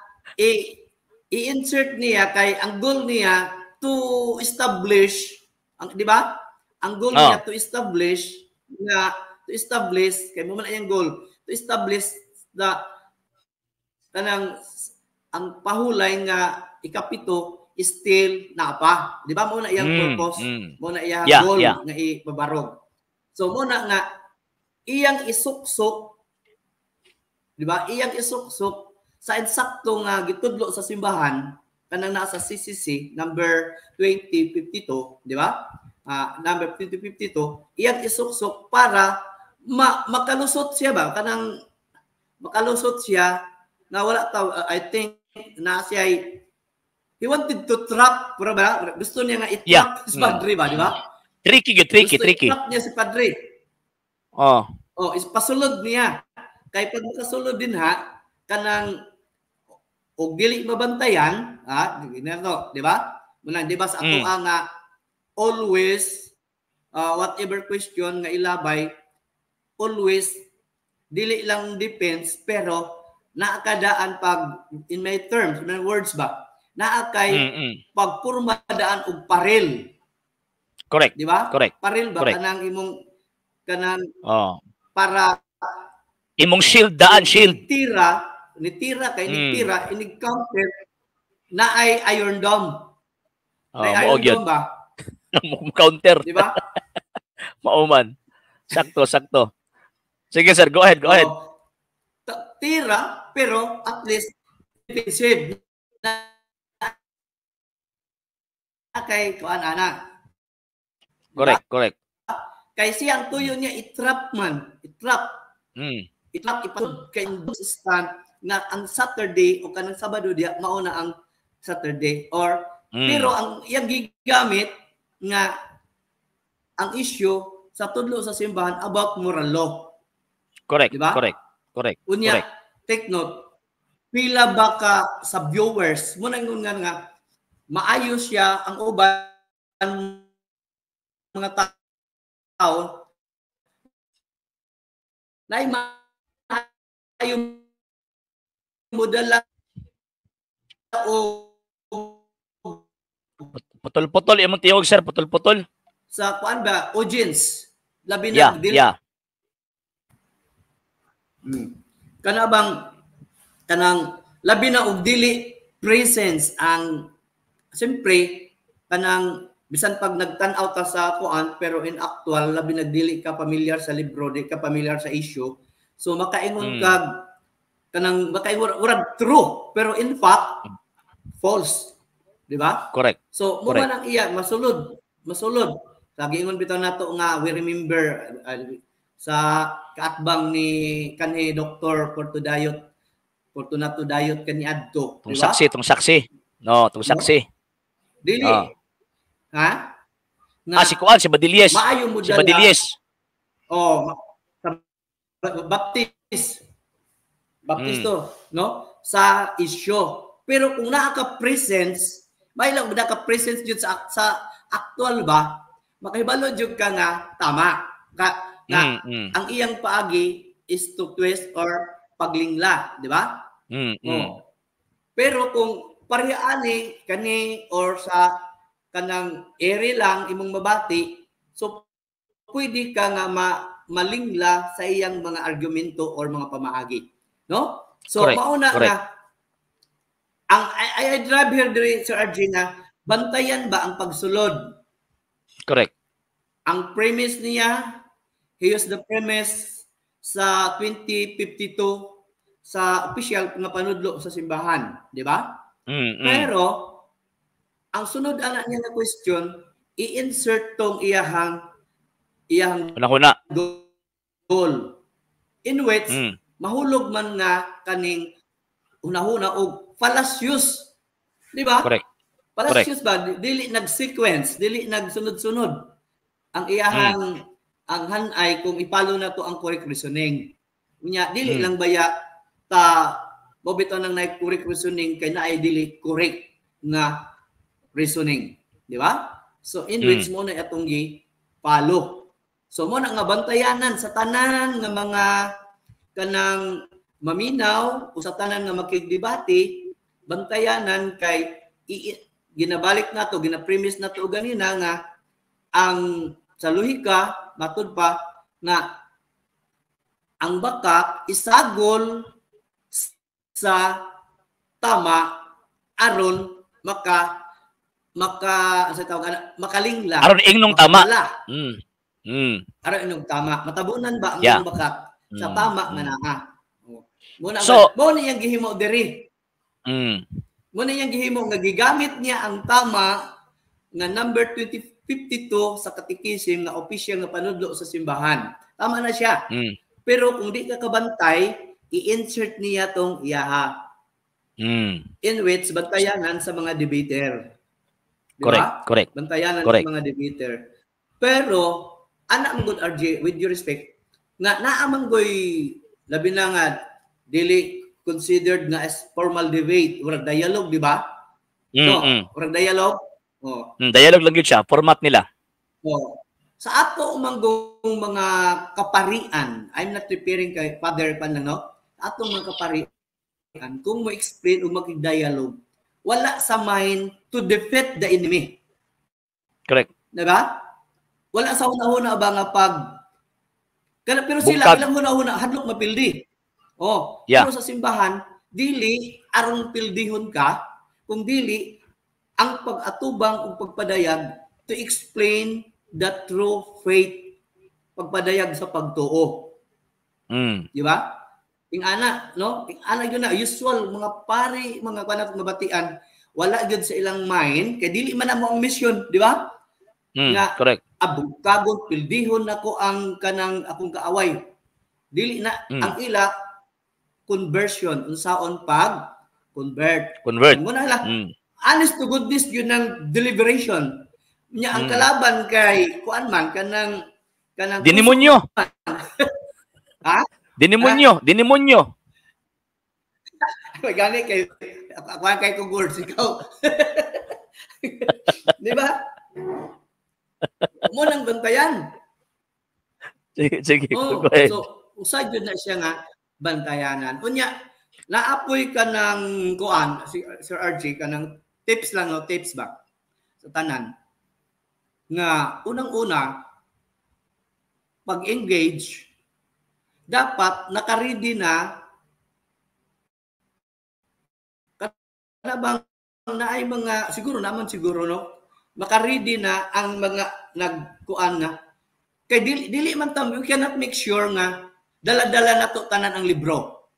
i-insert niya kay ang goal niya to establish ang, di ba? Ang goal niya to establish kay mo man iyang goal to establish the kanang ang pahulay nga ikapito is still naa pa. Di ba mo na iyang purpose, mo na iyang goal nga ipabarog. So mo na nga iyang isuksok, di ba? Iyang isuksok sa insakto nga gitudlo sa simbahan kanang nasa CCC number 2052, di ba? Number 2052, iyang isuksok para makalusot siya ba, kanang makalusot siya na wala ta. I think na siya ay he wanted to trap, pero ba gusto niya nga i-trap si padre ba, di ba? Tricky gyud, tricky, Gusto tricky. i-trap niya si padre. Oh, is pasulod niya. Kay pag makasulod din ha, kanang og dili mabantayan, ha, to, di ba? Muna, di ba sa ato nga always whatever question nga ilabay, always dili lang defense pero naakadaan pag in my terms, in my words ba, Naa kay pagpurma daan og paril. Correct. Di ba? Correct. Paril ba Correct. Kanang imong kanang Oh. para Imong shield daan, shield. Tira, ni tira kay ni tira inig counter na ay Iron Dome. Oh, Ay mao Iron gyud. Dome ba? Counter. Di ba? Mao man. Sakto, sakto. Sige sir, go ahead, go ahead. Oo. Tira pero at least defensive na kay kuan ana. Correct, correct. Kay siya ang tuyo niya i-trap man, i-trap. I-trap ipasud kay stand nga ang Saturday o kanang Sabado diya mao na ang Saturday or pero ang iyang gigamit nga ang issue sa tudlo sa simbahan about moral law. Correct, Di ba? correct. Unya, Correct. Take note, pila ba ka sa viewers mo nang nga nga maayo siya ang uban mga tao na maayo modala o Putol-putol imong tiyog sir, putol-putol. Sa kuan ba audience labi na dili Kana bang kanang labi na og dili presence ang siyempre kanang bisan pag nagtan-aw ta sa kuan pero in actual labi nagdili ka familiar sa libro, di ka familiar sa issue, so makaingon kag kanang makaingon urag true pero in fact false, di ba? Correct. So mo man ang iya masulod, masulod. Lagi ingon bitaw nato nga we remember sa kaatbang ni kanhi Dr. Portudayot Fortunato Dayot kaniadto, Tung di ba? saksi, tung saksi. No, tung saksi. Dili. Ha? Nga, Ah, si Kuan, si Badilies. Maayo mo Si dala. Badilies. Oh, Baptist. Baptisto, no? Sa isyo. Pero kung naa ka presence, may lang naa ka presence jud sa actual ba, makahibalo jud ka nga tama. Ka, nga ang iyang paagi is to twist or paglingla, di ba? Oh. Pero kung pareha ani kani or sa kanang ere lang imong mabati, so pwede ka nga malingla sa iyang mga argumento or mga pamaagi, no? So mauna na ang I drive here diri, Sir RJ, nga bantayan ba ang pagsulod? Correct. Ang premise niya, he used the premise sa 2052 sa official nga panudlo sa simbahan, di ba? Pero ang sunod ana niya nga question, i-insert tong iyahang Una-una. goal in which mahulog man nga kaning hunahuna og fallacious. Di ba? Correct. Fallacious ba? Dili nag-sequence, dili nagsunod-sunod. Ang iyahang ang hanay kung ipalo na to ang correct reasoning. Unya dili lang baya ta mo bitaw nang naay correct reasoning kay naay dili correct nga reasoning, di ba? So in which mo na atong gi palo. So mo na nga bantayanan sa tanan nga mga kanang maminaw o sa tanan nga makigdebate, bantayanan kay ginabalik nato, gina-premise nato ganina nga ang sa lohika matud pa nga ang bakak isagol sa tama aron maka maka sa tawag ana makalingla. Aron ingnong tama. Makawala. Aron ingnong tama, matabunan ba ang bakak sa tama nga naa. Mo na mo na iyang gihimo diri. Mo na iyang gihimo nga gigamit niya ang tama nga number 2052 sa katekisim nga official nga panudlo sa simbahan. Tama na siya. Pero kung di ka kabantay, i-insert niya tong iyaha. In which bantayanan sa mga debater. Di ba? Correct, correct. Bantayanan sa mga debater. Pero ana man gud RJ, with due respect, nga naa man goy labi na nga dili considered nga as formal debate, murag dialogue, di ba? No, murag dialogue. Oh. Dialogue lang yun siya, format nila. Oh. Sa ato umanggong mga kaparian, I'm not referring kay Father pan lang, no? Sa atong mga kaparian, kung mo explain o makig-dialogue, wala sa mind to defeat the enemy. Correct. Diba? Wala sa una-una ba nga pag pero sila Bungkag. Ilang huna-huna hadlok mapildi. Oh, pero sa simbahan dili aron pildihon ka, kung dili ang pag-atubang ug pagpadayag to explain the true faith, pagpadayag sa pagtuo. Di ba? Ing-ana, no? Ing-ana yun na usual mga pari, mga kanat mabatian, wala gyud sa ilang mind kay dili man na mo ang mission, di ba? Nga Correct. Abugkagon pildihon nako ang kanang akong kaaway. Dili na ang ila conversion, unsaon pag convert. Convert. Mo na lang. Honest to goodness yun ang deliberation. Nya ang kalaban kay kuan man kanang kanang Dinimonyo. Ha? Dinimonyo, dinimonyo. Gani kay ako kay kong words ikaw. Di ba? Mo nang bantayan. Sige, sige. Oh, go ahead. so usad jud na siya nga bantayanan. Unya, naapoy ka ng kuan, si Sir RJ, ka ng tips lang, no, tips ba sa tanan nga unang-una pag-engage dapat naka-ready na kana bang naay mga siguro naman siguro no maka-ready na ang mga nagkuan nga kay dili, dili man tam, you cannot make sure nga dala-dala na to tanan ang libro.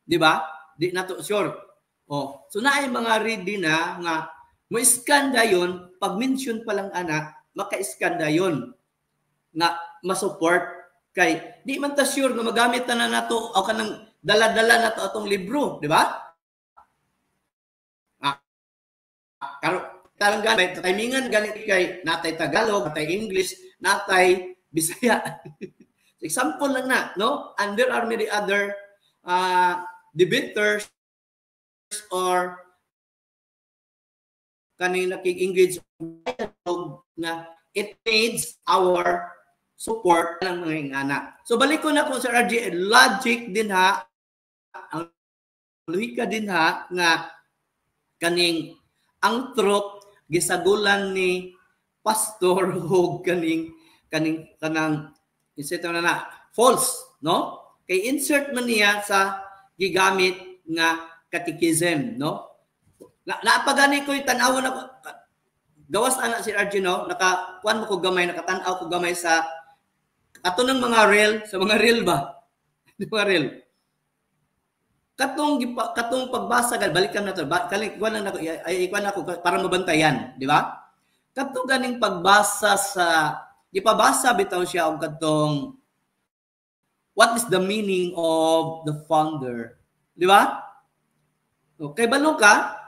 Di ba? Di na to sure. Oh, so naay mga ready na nga mo-scan dayon, pag mention pa lang ana, maka-scan dayon nga ma-support kay di man ta sure nga magamit na nato o kanang dala-dala na to atong libro, di ba? Ah, karon tarang gamit timingan ganit kay natay Tagalog, natay English, natay Bisaya. Example lang na, no? And there are many other debaters or kaning nakig-engage na it needs our support ng mga ingana. So balik ko na ko Sir RJ, logic din ha, ang lohika din ha nga kaning ang truth gisagulan ni pastor hog kaning kaning kanang insert na na false, no? Kay insert man niya sa gigamit nga catechism, no? Na naapagani ko tan-awon ako gawas ana si RJ, no, naka kuan mo ko gamay, nakatan-aw ko gamay sa ato ng mga reel, sa mga reel ba? Mga reel. Katong katong pagbasa gal balikan na to, kali kuan lang nako, ay kuan nako para mabantayan, di ba? Katong ganing pagbasa sa gipabasa bitaw siya og katong what is the meaning of the founder, di ba? Okay, balo ka?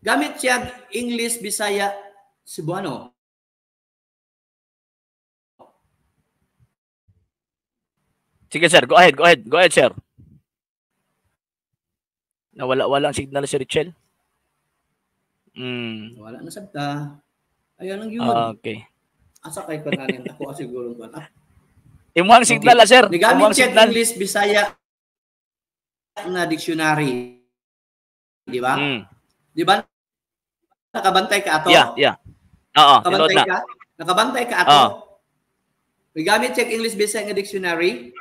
Gamit siya English, Bisaya, Cebuano. Sige sir, go ahead, go ahead, go ahead sir. Nawala, wala ang signal si Richel. Wala na sabta. Ayan ang yun. Okay. Asa kay kananin ako siguro kuan. Imuhang signal okay. Sir. Nigamit siya English, Bisaya na dictionary. Di ba? Di ba? Nakabantay ka ato? Yeah, yeah. Oo, nakabantay ka? Nakabantay ka ato? Nigamit siya English, Bisaya nga dictionary.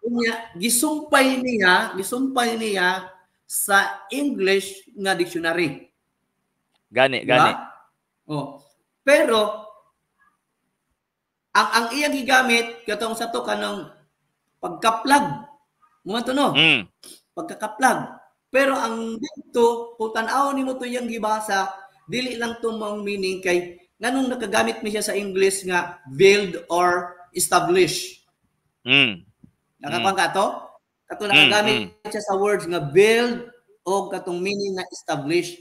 Unya, gisumpay niya sa English nga dictionary. Gani, diba? Gani. Oh. Pero ang iyang gigamit katong sa to kanang pagkaplag. Mo to no? Pagkakaplag. Pero ang dito kung tan-awon nimo to iyang gibasa, dili lang to mong meaning kay nganong nakagamit mi siya sa English nga build or establish. Nakakuan ka to? Kato nakagamit siya sa words nga build o katong meaning nga establish.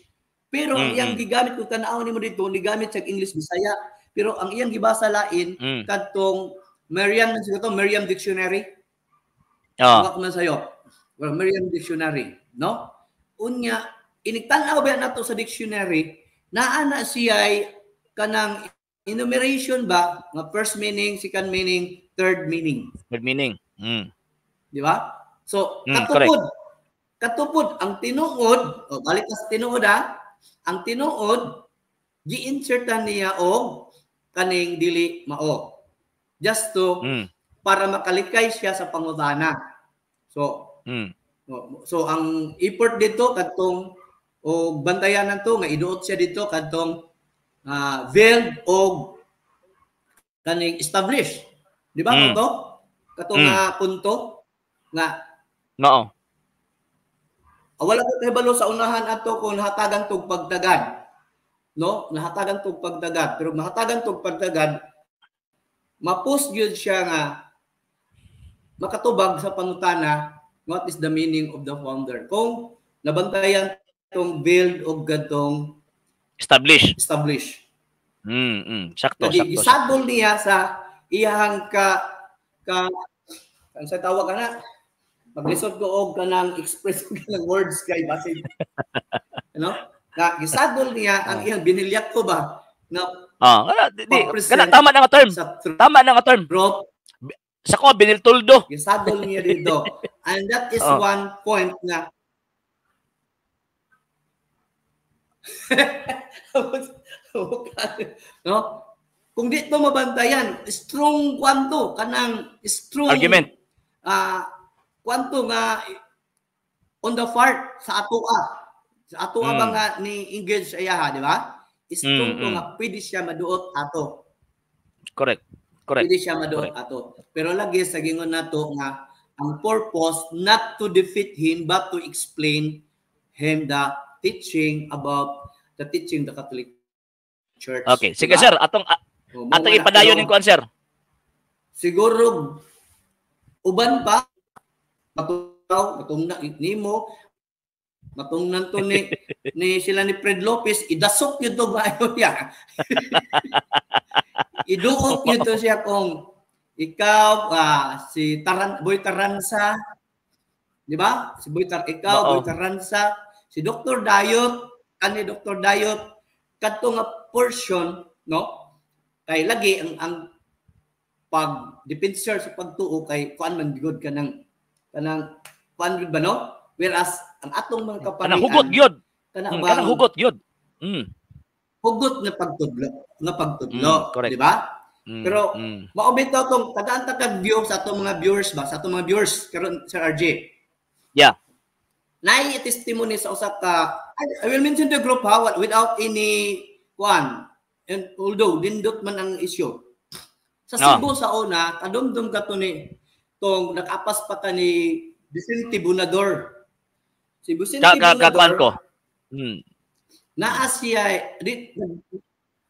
Pero ang iyang gigamit kung tan-awon nimo dito, gigamit siya English Bisaya. Pero ang iyang gibasa lain kadtong Merriam, siguro Merriam Dictionary. Oh. Man sayo. Well, Merriam Dictionary, no? Unya inigtan-aw ba nato sa dictionary, naa na siya kanang enumeration ba nga first meaning, second meaning, third meaning. Third meaning. Di ba? So katupod. Katupod ang tinuod, oh, balik sa tinuod ha. Ang tinuod gi-insertan niya og kaning dili mao. Just to para makalikay siya sa pangutana. So so ang effort dito kadtong og bantayan to nga iduot siya dito kadtong veiled og kaning establish. Di ba to? Katong punto nga mao. Wala ko kahibalo sa unahan ato kung nahatagan tog pagdagad. No? Nahatagan tog pagdagad, pero nahatagan tog pagdagad mapus gyud siya nga makatubag sa pangutana what is the meaning of the founder. Kung nabantayan tong build og gadtong establish. Sakto, sakto. Gisagol niya sa iyang ka ang sa tawag ana maglisod ko og kanang express og kanang words kay basin. Ano? Na gisagol niya ang iyang binilyak ko ba na di, kana tama na nga term. Tama na nga term. Sa ko biniltuldo. Gisagol niya dito. And that is one point na no? Kung di to mabantayan, strong kwanto kanang strong argument. Kwanto nga on the part sa atoa. Sa atoa ba nga ni engage sa iyaha, di ba? Strong to nga pwede siya maduot ato. Correct. Correct. Pwede siya maduot ato. Pero lagi sa gingon nato nga ang purpose not to defeat him but to explain him the teaching about the teaching the Catholic Church. Okay, sige diba? Sir, atong atong ipadayon ning kuan sir. Siguro uban pa matunaw matungna nimo matungnan to ni sila ni Fred Lopez idasok yun to bayo niya. Iduok yun to siya kung ikaw si Boy Taransa, di ba? Si Boy ikaw Boy Taransa, si Dr. Dayot, kani Dr. Dayot kadto nga portion, no? Kay lagi ang pag defensor sa pagtuo kay kuan man gud kanang kuan gud ba, no? Whereas ang atong mga kaparian kanang hugot gyud. Kanang hugot gyud. Hugot nga pagtudlo, di ba? Pero mao bitaw tong tagaan ta kag view sa atong mga viewers ba, sa atong mga viewers karon Sir RJ. Yeah. Naay testimony sa usa ka, I will mention the group ha without any kuan. And although dindot man ang issue. Sa Cebu sa una, kadumdum ka to ni tong nakapas pa ka ni Vicente Bunador. Si Vicente Bunador ko. Naa siya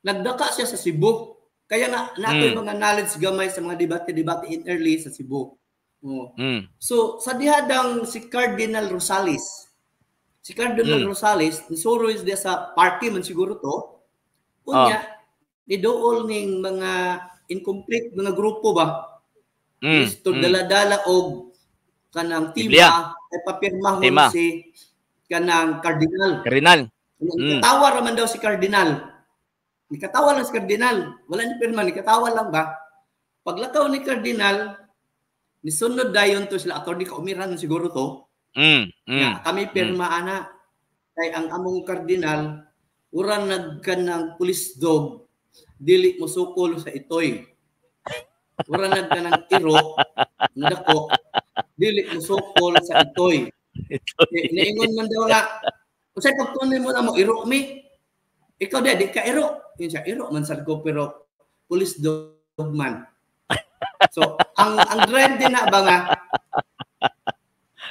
nagdaka siya sa Cebu. Kaya nga natoy mga knowledge gamay sa mga debate-debate in early sa Cebu. Oh. So sa dihadang si Cardinal Rosales. Si Cardinal Rosales nisuro diya sa party man siguro to. Unya niduol ning mga incomplete mga grupo ba. Isto dala-dala og kanang tima ay papirmahon si kanang Cardinal. Cardinal. Nikatawa ra man daw si Cardinal. Nikatawa lang si Cardinal. Wala ni pirma, nikatawa lang ba? Paglakaw ni Cardinal, nisunod dayon to sila attorney kaumiran siguro to. Ya, kami pirma ana. Kay ang among Cardinal ura nagkanang police dog dili mosukol sa itoy. Ura nagkanang iro nga dako dili mosukol sa itoy. Niingon man daw nga unsay pagtunay mo na mo iro mi. Ikaw di ka iro. Yun siya iro man sad ko pero police dog man. So ang drive din na ba nga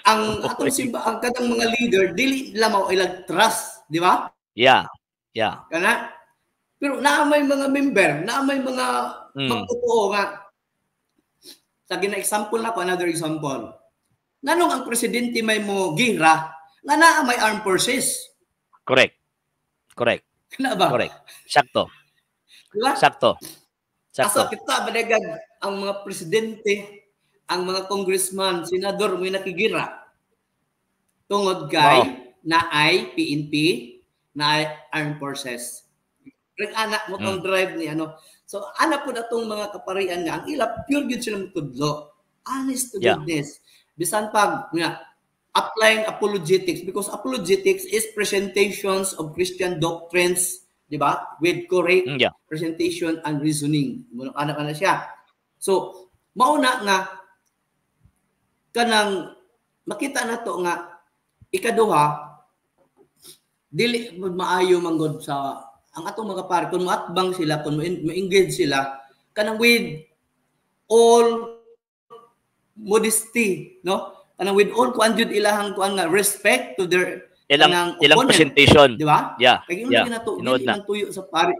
ang atong simba ang kadang mga leader dili lamaw ilang trust, di ba? Yeah. Yeah. Kana pero naa may mga member, naa may mga magtotoo nga. Sa gina-example na ko, another example. Nganong ang presidente may mo gira, nga naa may armed forces. Correct. Correct. Kana ba? Correct. Sakto. Diba? Sakto. Sakto. Asa kita badagag ang mga presidente, ang mga congressman, senador may nakigira. Tungod kay naay PNP, naay armed forces. Rek anak mo tong drive ni ano. So ana po na tong mga kaparian nga ang ila pure gyud sila tudlo. Honest to goodness. Bisan pag nga applying apologetics, because apologetics is presentations of Christian doctrines, di ba? With correct presentation and reasoning. Muna anak na siya. So, mauna nga kanang makita na to nga ikaduha, dili maayo manggod sa ang atong mga pare kung moatbang sila, kung mo-engage sila kanang with all modesty, no? Kanang with all kuan jud, ilahang kuan nga respect to their Ilang kanang ilang opponent, presentation. Di ba? Yeah. Kay na to, Tinuod dili na. man tuyo sa pare.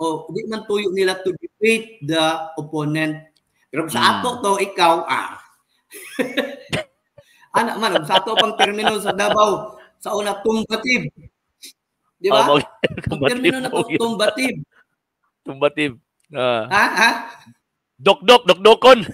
O di man tuyo nila to debate the opponent. Pero sa ato to, ikaw ana man, sa ato pang termino sa Davao sa una, tumbative. Di ba? Oh, Ang termino na to, tumbative. Tumbative. Ah. Ha? Ha? Dokdok, dokdokon.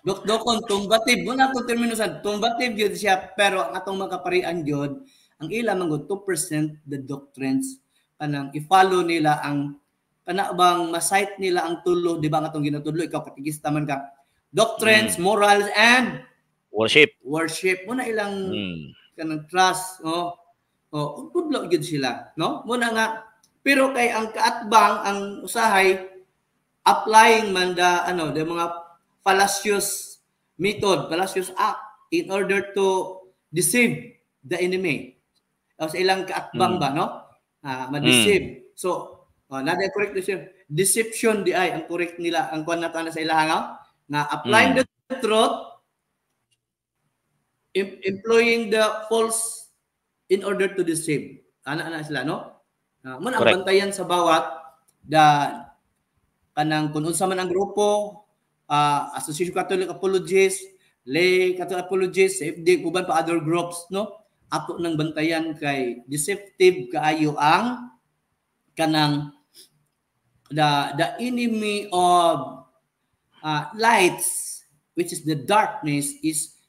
Dokdokon, tumbative. Muna itong termino sa tumbative yun siya, pero ang atong mga kaparian yun, ang ila man gud to present the doctrines, kanang i-follow nila ang kana bang ma-cite nila ang tulo, di ba, ang atong ginatudlo, ikaw katikista man ka, doctrines, morals and worship. Worship. Muna ilang kanang trust, no? Oh, tudlo gyud sila, no? Muna nga pero kay ang kaatbang ang usahay applying man the ano, the mga fallacious method, fallacious act in order to deceive the enemy. O sa ilang kaatbang ba, no? Ah, ma-deceive. So, oh, na correct siya. Deception di ay ang correct nila, ang kuan na to na sa ilaha nga na applying the truth, employing the false in order to deceive. Ana na sila, no? Mo na ang Correct. bantayan sa bawat the kanang kung unsa man ang grupo, Association Catholic Apologists, Lay Catholic Apologists, CFD, uban pa other groups, no? Ato nang bantayan kay deceptive kaayo ang kanang the enemy of lights, which is the darkness, is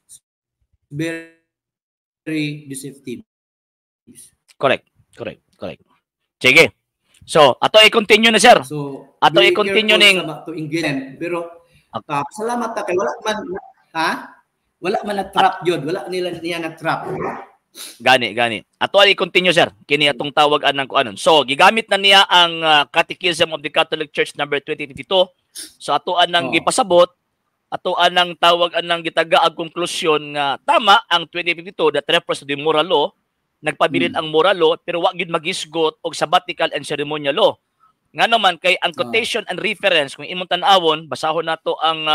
very deceptive. Correct. Sige. So, ato i-continue na, sir. So, Ato be i-continue careful ning sa to engage them. Pero salamat ta kay wala man, ha? Wala man na trap yun. Wala nila niya na trap. Gani, gani. Ato ay i-continue, sir. Kini atong tawag anang kuanon. So, gigamit na niya ang Catechism of the Catholic Church number 2052. So, ato anang gipasabot, ato anang tawag anang gitaga ang konklusyon nga tama ang 2052 that refers to the moral law, nagpabilin ang moral law pero wa gyud magisgot og sabbatical and ceremonial law. Nga naman kay ang quotation and reference, kung imong tan-awon, basahon nato ang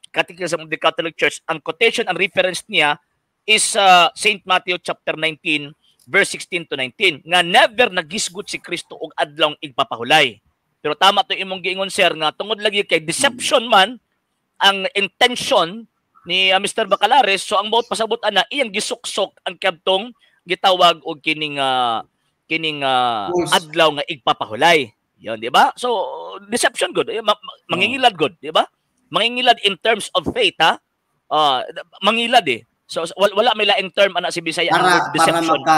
Catechism of the Catholic Church, ang quotation and reference niya is St. Matthew chapter 19 verse 16 to 19 nga never nagisgot si Kristo og adlong igpapahulay. Pero tama to imong giingon, sir, nga tungod lagi kay deception man ang intention ni Mr. Bacalares, so ang buot pasabot ana, iyang gisuksok ang kabtong gitawag og kining False. adlaw nga igpapahulay. Yon, di ba? So deception good. Eh, mangingilad good, di ba? Mangingilad in terms of faith, ha? Ah, mangilad eh. So wala may laing term ana si Bisaya ang Para, word para deception. maka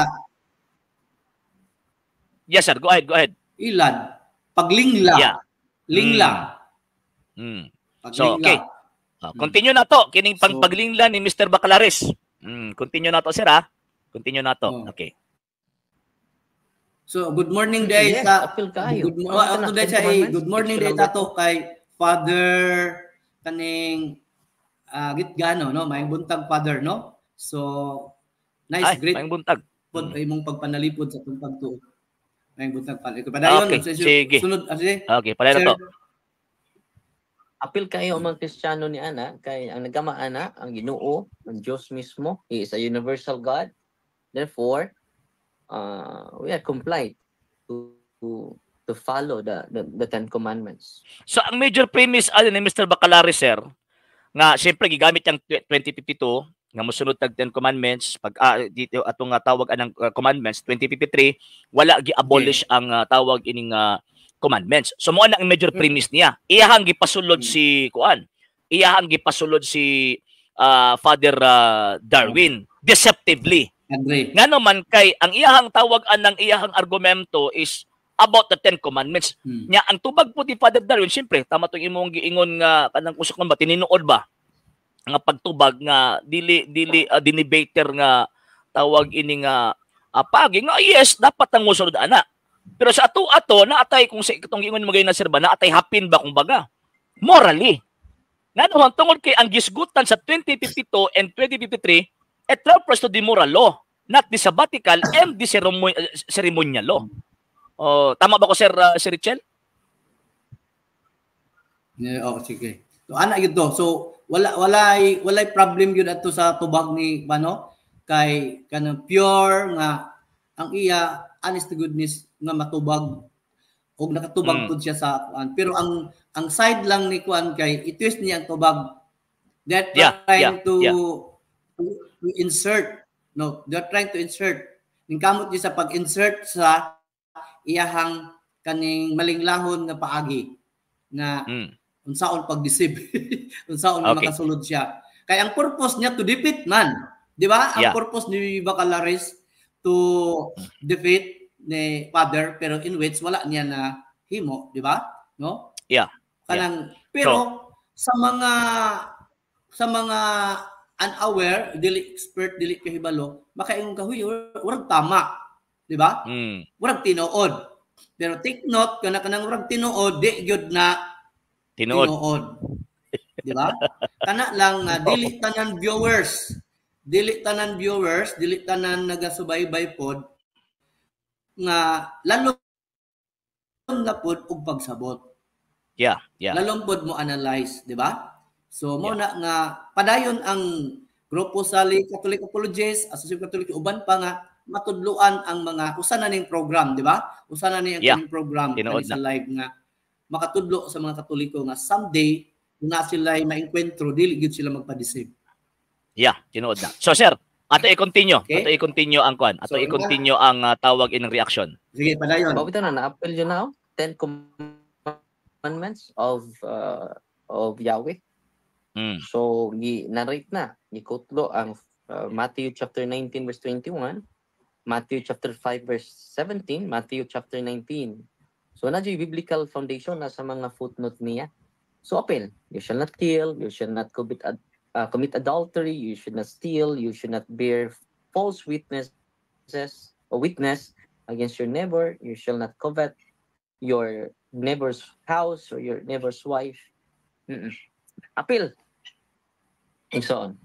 Yes sir, go ahead, go ahead. Ilad. Paglingla. Lingla. Paglingla. So, okay. Continue na to kining pagpaglingla ni Mr. Bacalares. Continue na to, sir, ha. Continue na to. Oh. Okay. So, good morning day Yes, sa appeal kayo. Good, Ano ka na? today Ten sa eh, Commandments? good morning Picture day number tato kay Father kaning Gitgano, no? May buntag, Father, no? So nice. Ay, Great maayong buntag. pod imong pagpanalipod sa atong pagtuo. May buntag, Father. Ito padayon Okay, sige. Sunod sige. Okay, palayo na Sir. to. Apil kayo ang mga Kristiyano ni ana kay ang nagama ana ang Ginoo, ang Dios mismo. He is a universal God. Therefore, we are complied to follow the Ten Commandments. So ang major premise ano ni Mr. Bacalares, sir, nga siyempre gigamit ang 2052 nga mosunod tag Ten Commandments pag dito atong nga tawag anang commandments 2053, wala gi-abolish ang tawag ining commandments. So mo na ang major premise niya. Iyahang gipasulod si kuan. Iyahang gipasulod si Father Darwin deceptively. Andre. Nga naman kay ang iyahang tawag anang iyahang argumento is about the Ten Commandments. Nya ang tubag po ni Father Darwin, siyempre tama tong imong giingon nga kanang kusok man ba, tinuod ba? Nga pagtubag nga dili dili dinibater nga tawag ini nga pagi nga yes, dapat ang mosunod ana. Pero sa ato ato naatay kung sa itong giingon mo na, sir, ba naatay hapin ba kung baga morally ngano tungod kay ang gisgutan sa 2052 and 2053, it refers to the moral law, not the sabbatical and the ceremonial law. Oh, tama ba ko, sir, Sir Richel? Yeah, oh, sige. So ana gyud to. So wala walay walay problem gyud ato sa tubag ni ano kay kanang pure nga ang iya honest to goodness nga matubag og nakatubag pud siya sa kuan. Pero ang side lang ni kuan kay i-twist niya ang tubag. They're trying to insert, no, they're trying to insert ning kamot niya sa pag-insert sa iyahang kaning malinglahon nga paagi nga unsaon pag-deceive, unsaon makasulod siya, kay ang purpose niya to defeat man, di ba? Ang purpose ni Bacalaris to defeat ni Father, pero in which wala niya na himo, di ba, no? Yeah. Kanang pero sa mga unaware, dili expert, dili kahibalo, makaingon ka, "Huy, murag tama," di ba? Murag tinuod. Pero take note kana, kanang murag tinuod, di gyud na Tinuod. Tinuod. Di ba? Kana lang nga dili tanan viewers, dili tanan nagasubaybay pod nga lalom na pod og pagsabot. Lalom pod mo analyze, di ba? So mo na nga padayon ang grupo sa lay Catholic Apologists, Association Catholic, uban pa nga matudluan ang mga usa na ning program, di ba? Usa na ning ang program Tinuod kani sa na. Live nga makatudlo sa mga Katoliko nga someday kung na sila maengkwentro, dili gyud sila magpa-deceive. Yeah, tinuod na. So sir, ato i-continue. Okay. Ato i-continue ang kuan. Ato So, i-continue ang tawag ining reaction. Sige, padayon. Mao bitaw na na-appeal yun now. Ten Commandments of Yahweh. So, gi-narrate na. Gikutlo ang Matthew chapter 19 verse 21, Matthew chapter 5 verse 17, Matthew chapter 19. So, na biblical foundation na sa mga footnote niya. So, appeal. You shall not kill, you shall not commit adultery, you should not steal, you should not bear false witnesses or witness against your neighbor, you shall not covet your neighbor's house or your neighbor's wife. Appeal. And so on.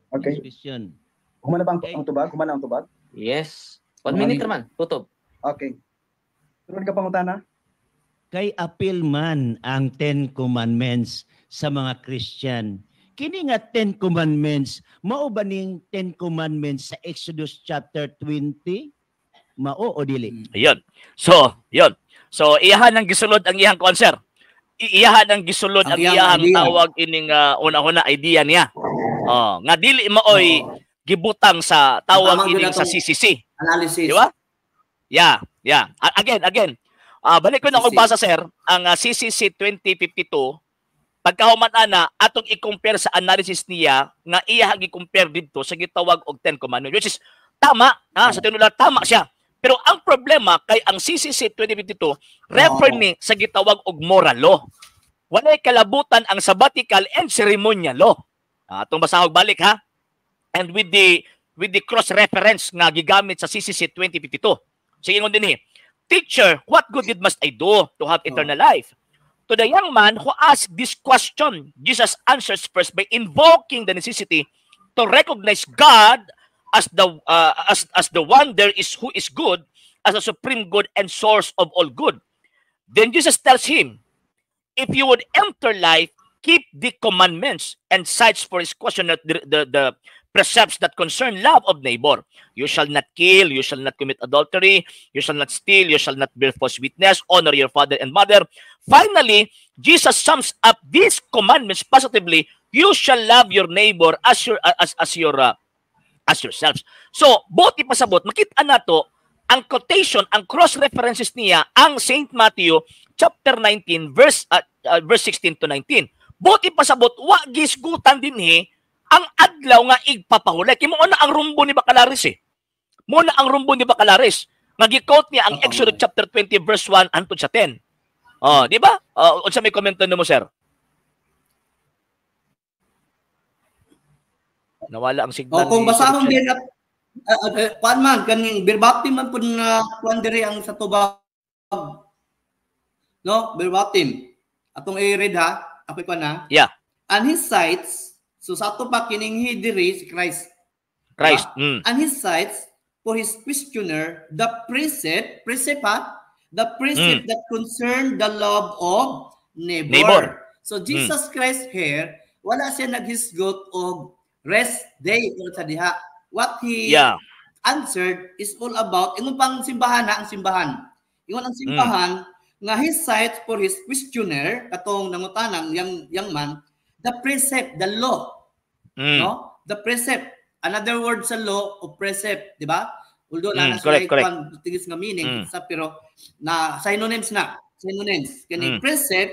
Okay. Question. Human na ba ang tubag? Human na ang tubag? Yes. One minute naman. Tutob. Okay. Sunod ka pangutana? Kay appeal man ang Ten Commandments sa mga Christian. Kini nga Ten Commandments, mao ba ning Ten Commandments sa Exodus chapter 20? Mao o dili? Ayun. So, yun. So, iyahan ang gisulod ang iyang kuan, sir. Iyahan ang gisulod ang Ang iyang iyang idea. tawag ining una-una idea niya. Oh, nga dili maoy gibutang sa tawag Tama gyud ining sa atong CCC. analysis. Di ba? Yeah. Again, again. Balik ko na akong CCC. basa, sir, ang CCC 2052, pagkahuman ana atong i-compare sa analysis niya nga iya gi-compare didto sa gitawag og Ten Commandments, which is tama, ha, sa tinuod tama siya. Pero ang problema kay ang CCC 2052 refer ni sa gitawag og moral law. Walay kalabutan ang sabbatical and ceremonial law. Atong basahog balik, ha. And with the cross reference nga gigamit sa CCC 2052. Sige, ingon dinhi. "Teacher, what good deed must I do to have eternal life?" To the young man who asked this question, Jesus answers first by invoking the necessity to recognize God as the one there is who is good, as a supreme good and source of all good. Then Jesus tells him, "If you would enter life, keep the commandments," and cites for his question the precepts that concern love of neighbor. "You shall not kill, you shall not commit adultery, you shall not steal, you shall not bear false witness, honor your father and mother." Finally, Jesus sums up these commandments positively: "You shall love your neighbor as yourselves." So, buot ipasabot, makita nato ang quotation, ang cross references niya ang Saint Matthew chapter 19 verse 16 to 19. Buot ipasabot, wa gisgutan dinhi ang adlaw nga igpapahulay. Kay mao na ang rumbo ni Bacalaris eh. Mao na ang rumbo ni Bacalaris. Nga gi-quote niya ang Exodus chapter 20 verse 1 hangtod sa 10. Oh, di ba? Oh, unsa may komento nimo, sir? Nawala ang signal. O kung ni Sir basahon Richel. din at kuan man kaning verbatim man pud nga kuan diri ang sa tubag. No, verbatim. Atong i-read ha, ako'y kuan ha. Yeah. And his sights, so sa ato pa kining he diri si Christ. Christ. And he cites for his questioner the precept, precept ha, the precept that concern the love of neighbor. Neighbor. So Jesus Christ here, wala siya naghisgot og rest day or sa diha. What he answered is all about ingon pang simbahan ha, ang simbahan. Ingon ang simbahan nga he cites for his questioner katong nangutanang yang man the precept, the law, no? The precept. Another word sa law o precept, di ba? Although na Correct, correct. Tigis nga meaning sa pero na synonyms na, synonyms. Kani precept,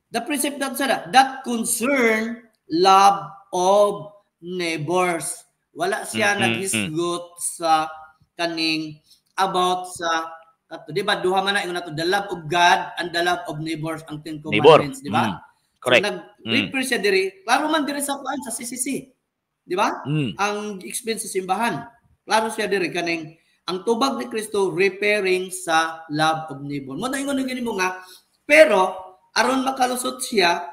the precept that sa that concern love of neighbors. Wala siya naghisgot sa kaning about sa kato, di ba duha man na ingon nato the love of God and the love of neighbors ang Ten Neighbor. Commandments, di ba? Correct. So, nag-refer siya diri, klaro man diri sa kuan sa CCC. Di ba? Ang explain sa simbahan. Klaro siya diri kaning ang tubag ni Kristo referring sa love of neighbor. Mo na ingon gini mo nga, pero aron makalusot siya,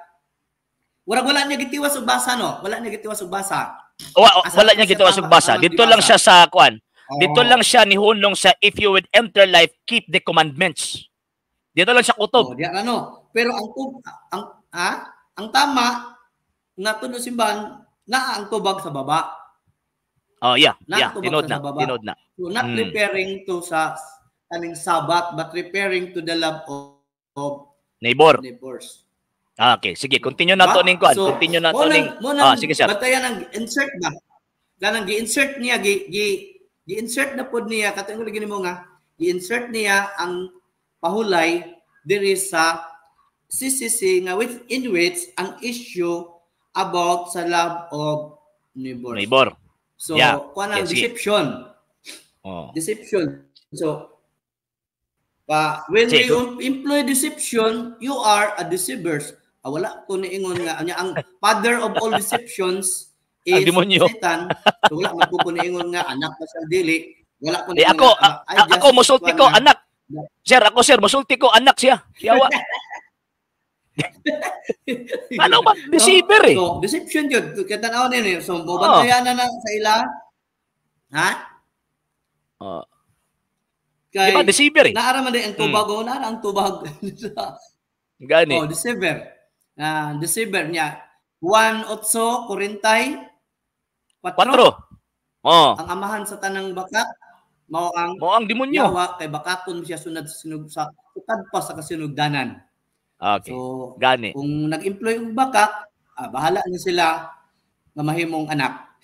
wala wala niya gitiwas og basa, no? Wala niya gitiwas og basa. Asa Wala niya siya gitiwas og basa. tamang Dito lang gibasa? siya sa kuan. Dito Oh. lang siya nihunong sa "If you would enter life, keep the commandments." Dito lang siya Oh, kutob. di ano. Pero ang tub ang ha? Ang tama nga tuno simbahan naa ang tubag sa baba. Oh, yeah. Naa Yeah, ang tubag tinod sa na. baba. Tinod na. So not referring to sa kaning Sabat but referring to the love of Neighbor. neighbors. Ah, okay, sige, continue na to Diba? ning kuan. So, Continue na mo to ning mo nang Ah, sige, sir. Bantayan ang insert ba? Ganang gi-insert niya gi, gi gi-insert na pod niya katong lagi nimo nga gi-insert niya ang pahulay diri sa CCC nga with in which ang issue about sa love of neighbors. Neighbor. So, kuan ang Okay, sige. deception. Oh. Deception. So, pa when Sige, we employ deception, you are a deceivers. Ah, wala ko niingon nga anya ang father of all deceptions Ang is demonyo. Satan. So wala man ko niingon nga anak pa sa dili. Wala ko Eh niingon ako, nga, I just ako musulti ko kuan na- anak. Sir, ako sir, musulti ko anak siya. Siyawa. Ano ba? Deceiver eh. So, deception yun. Kaya tanaw nini. So, bantayan na na sa ila. Ha? Oh. Kay, Di ba deceiver eh? Naara man din ang tubag. Oh, naara ang tubag. Gani. Oh, deceiver. Ah, deceiver niya. 1 8 Korintay 4. Kwatro. Oh. Ang amahan sa tanang bakak mao ang Mo ang demonyo. yawa kay bakakon siya sunod sa sinog sa sukad pa sa kasinugdanan. Okay. So, Gani. kung nag-employ og bakak, bahala na sila nga mahimong anak.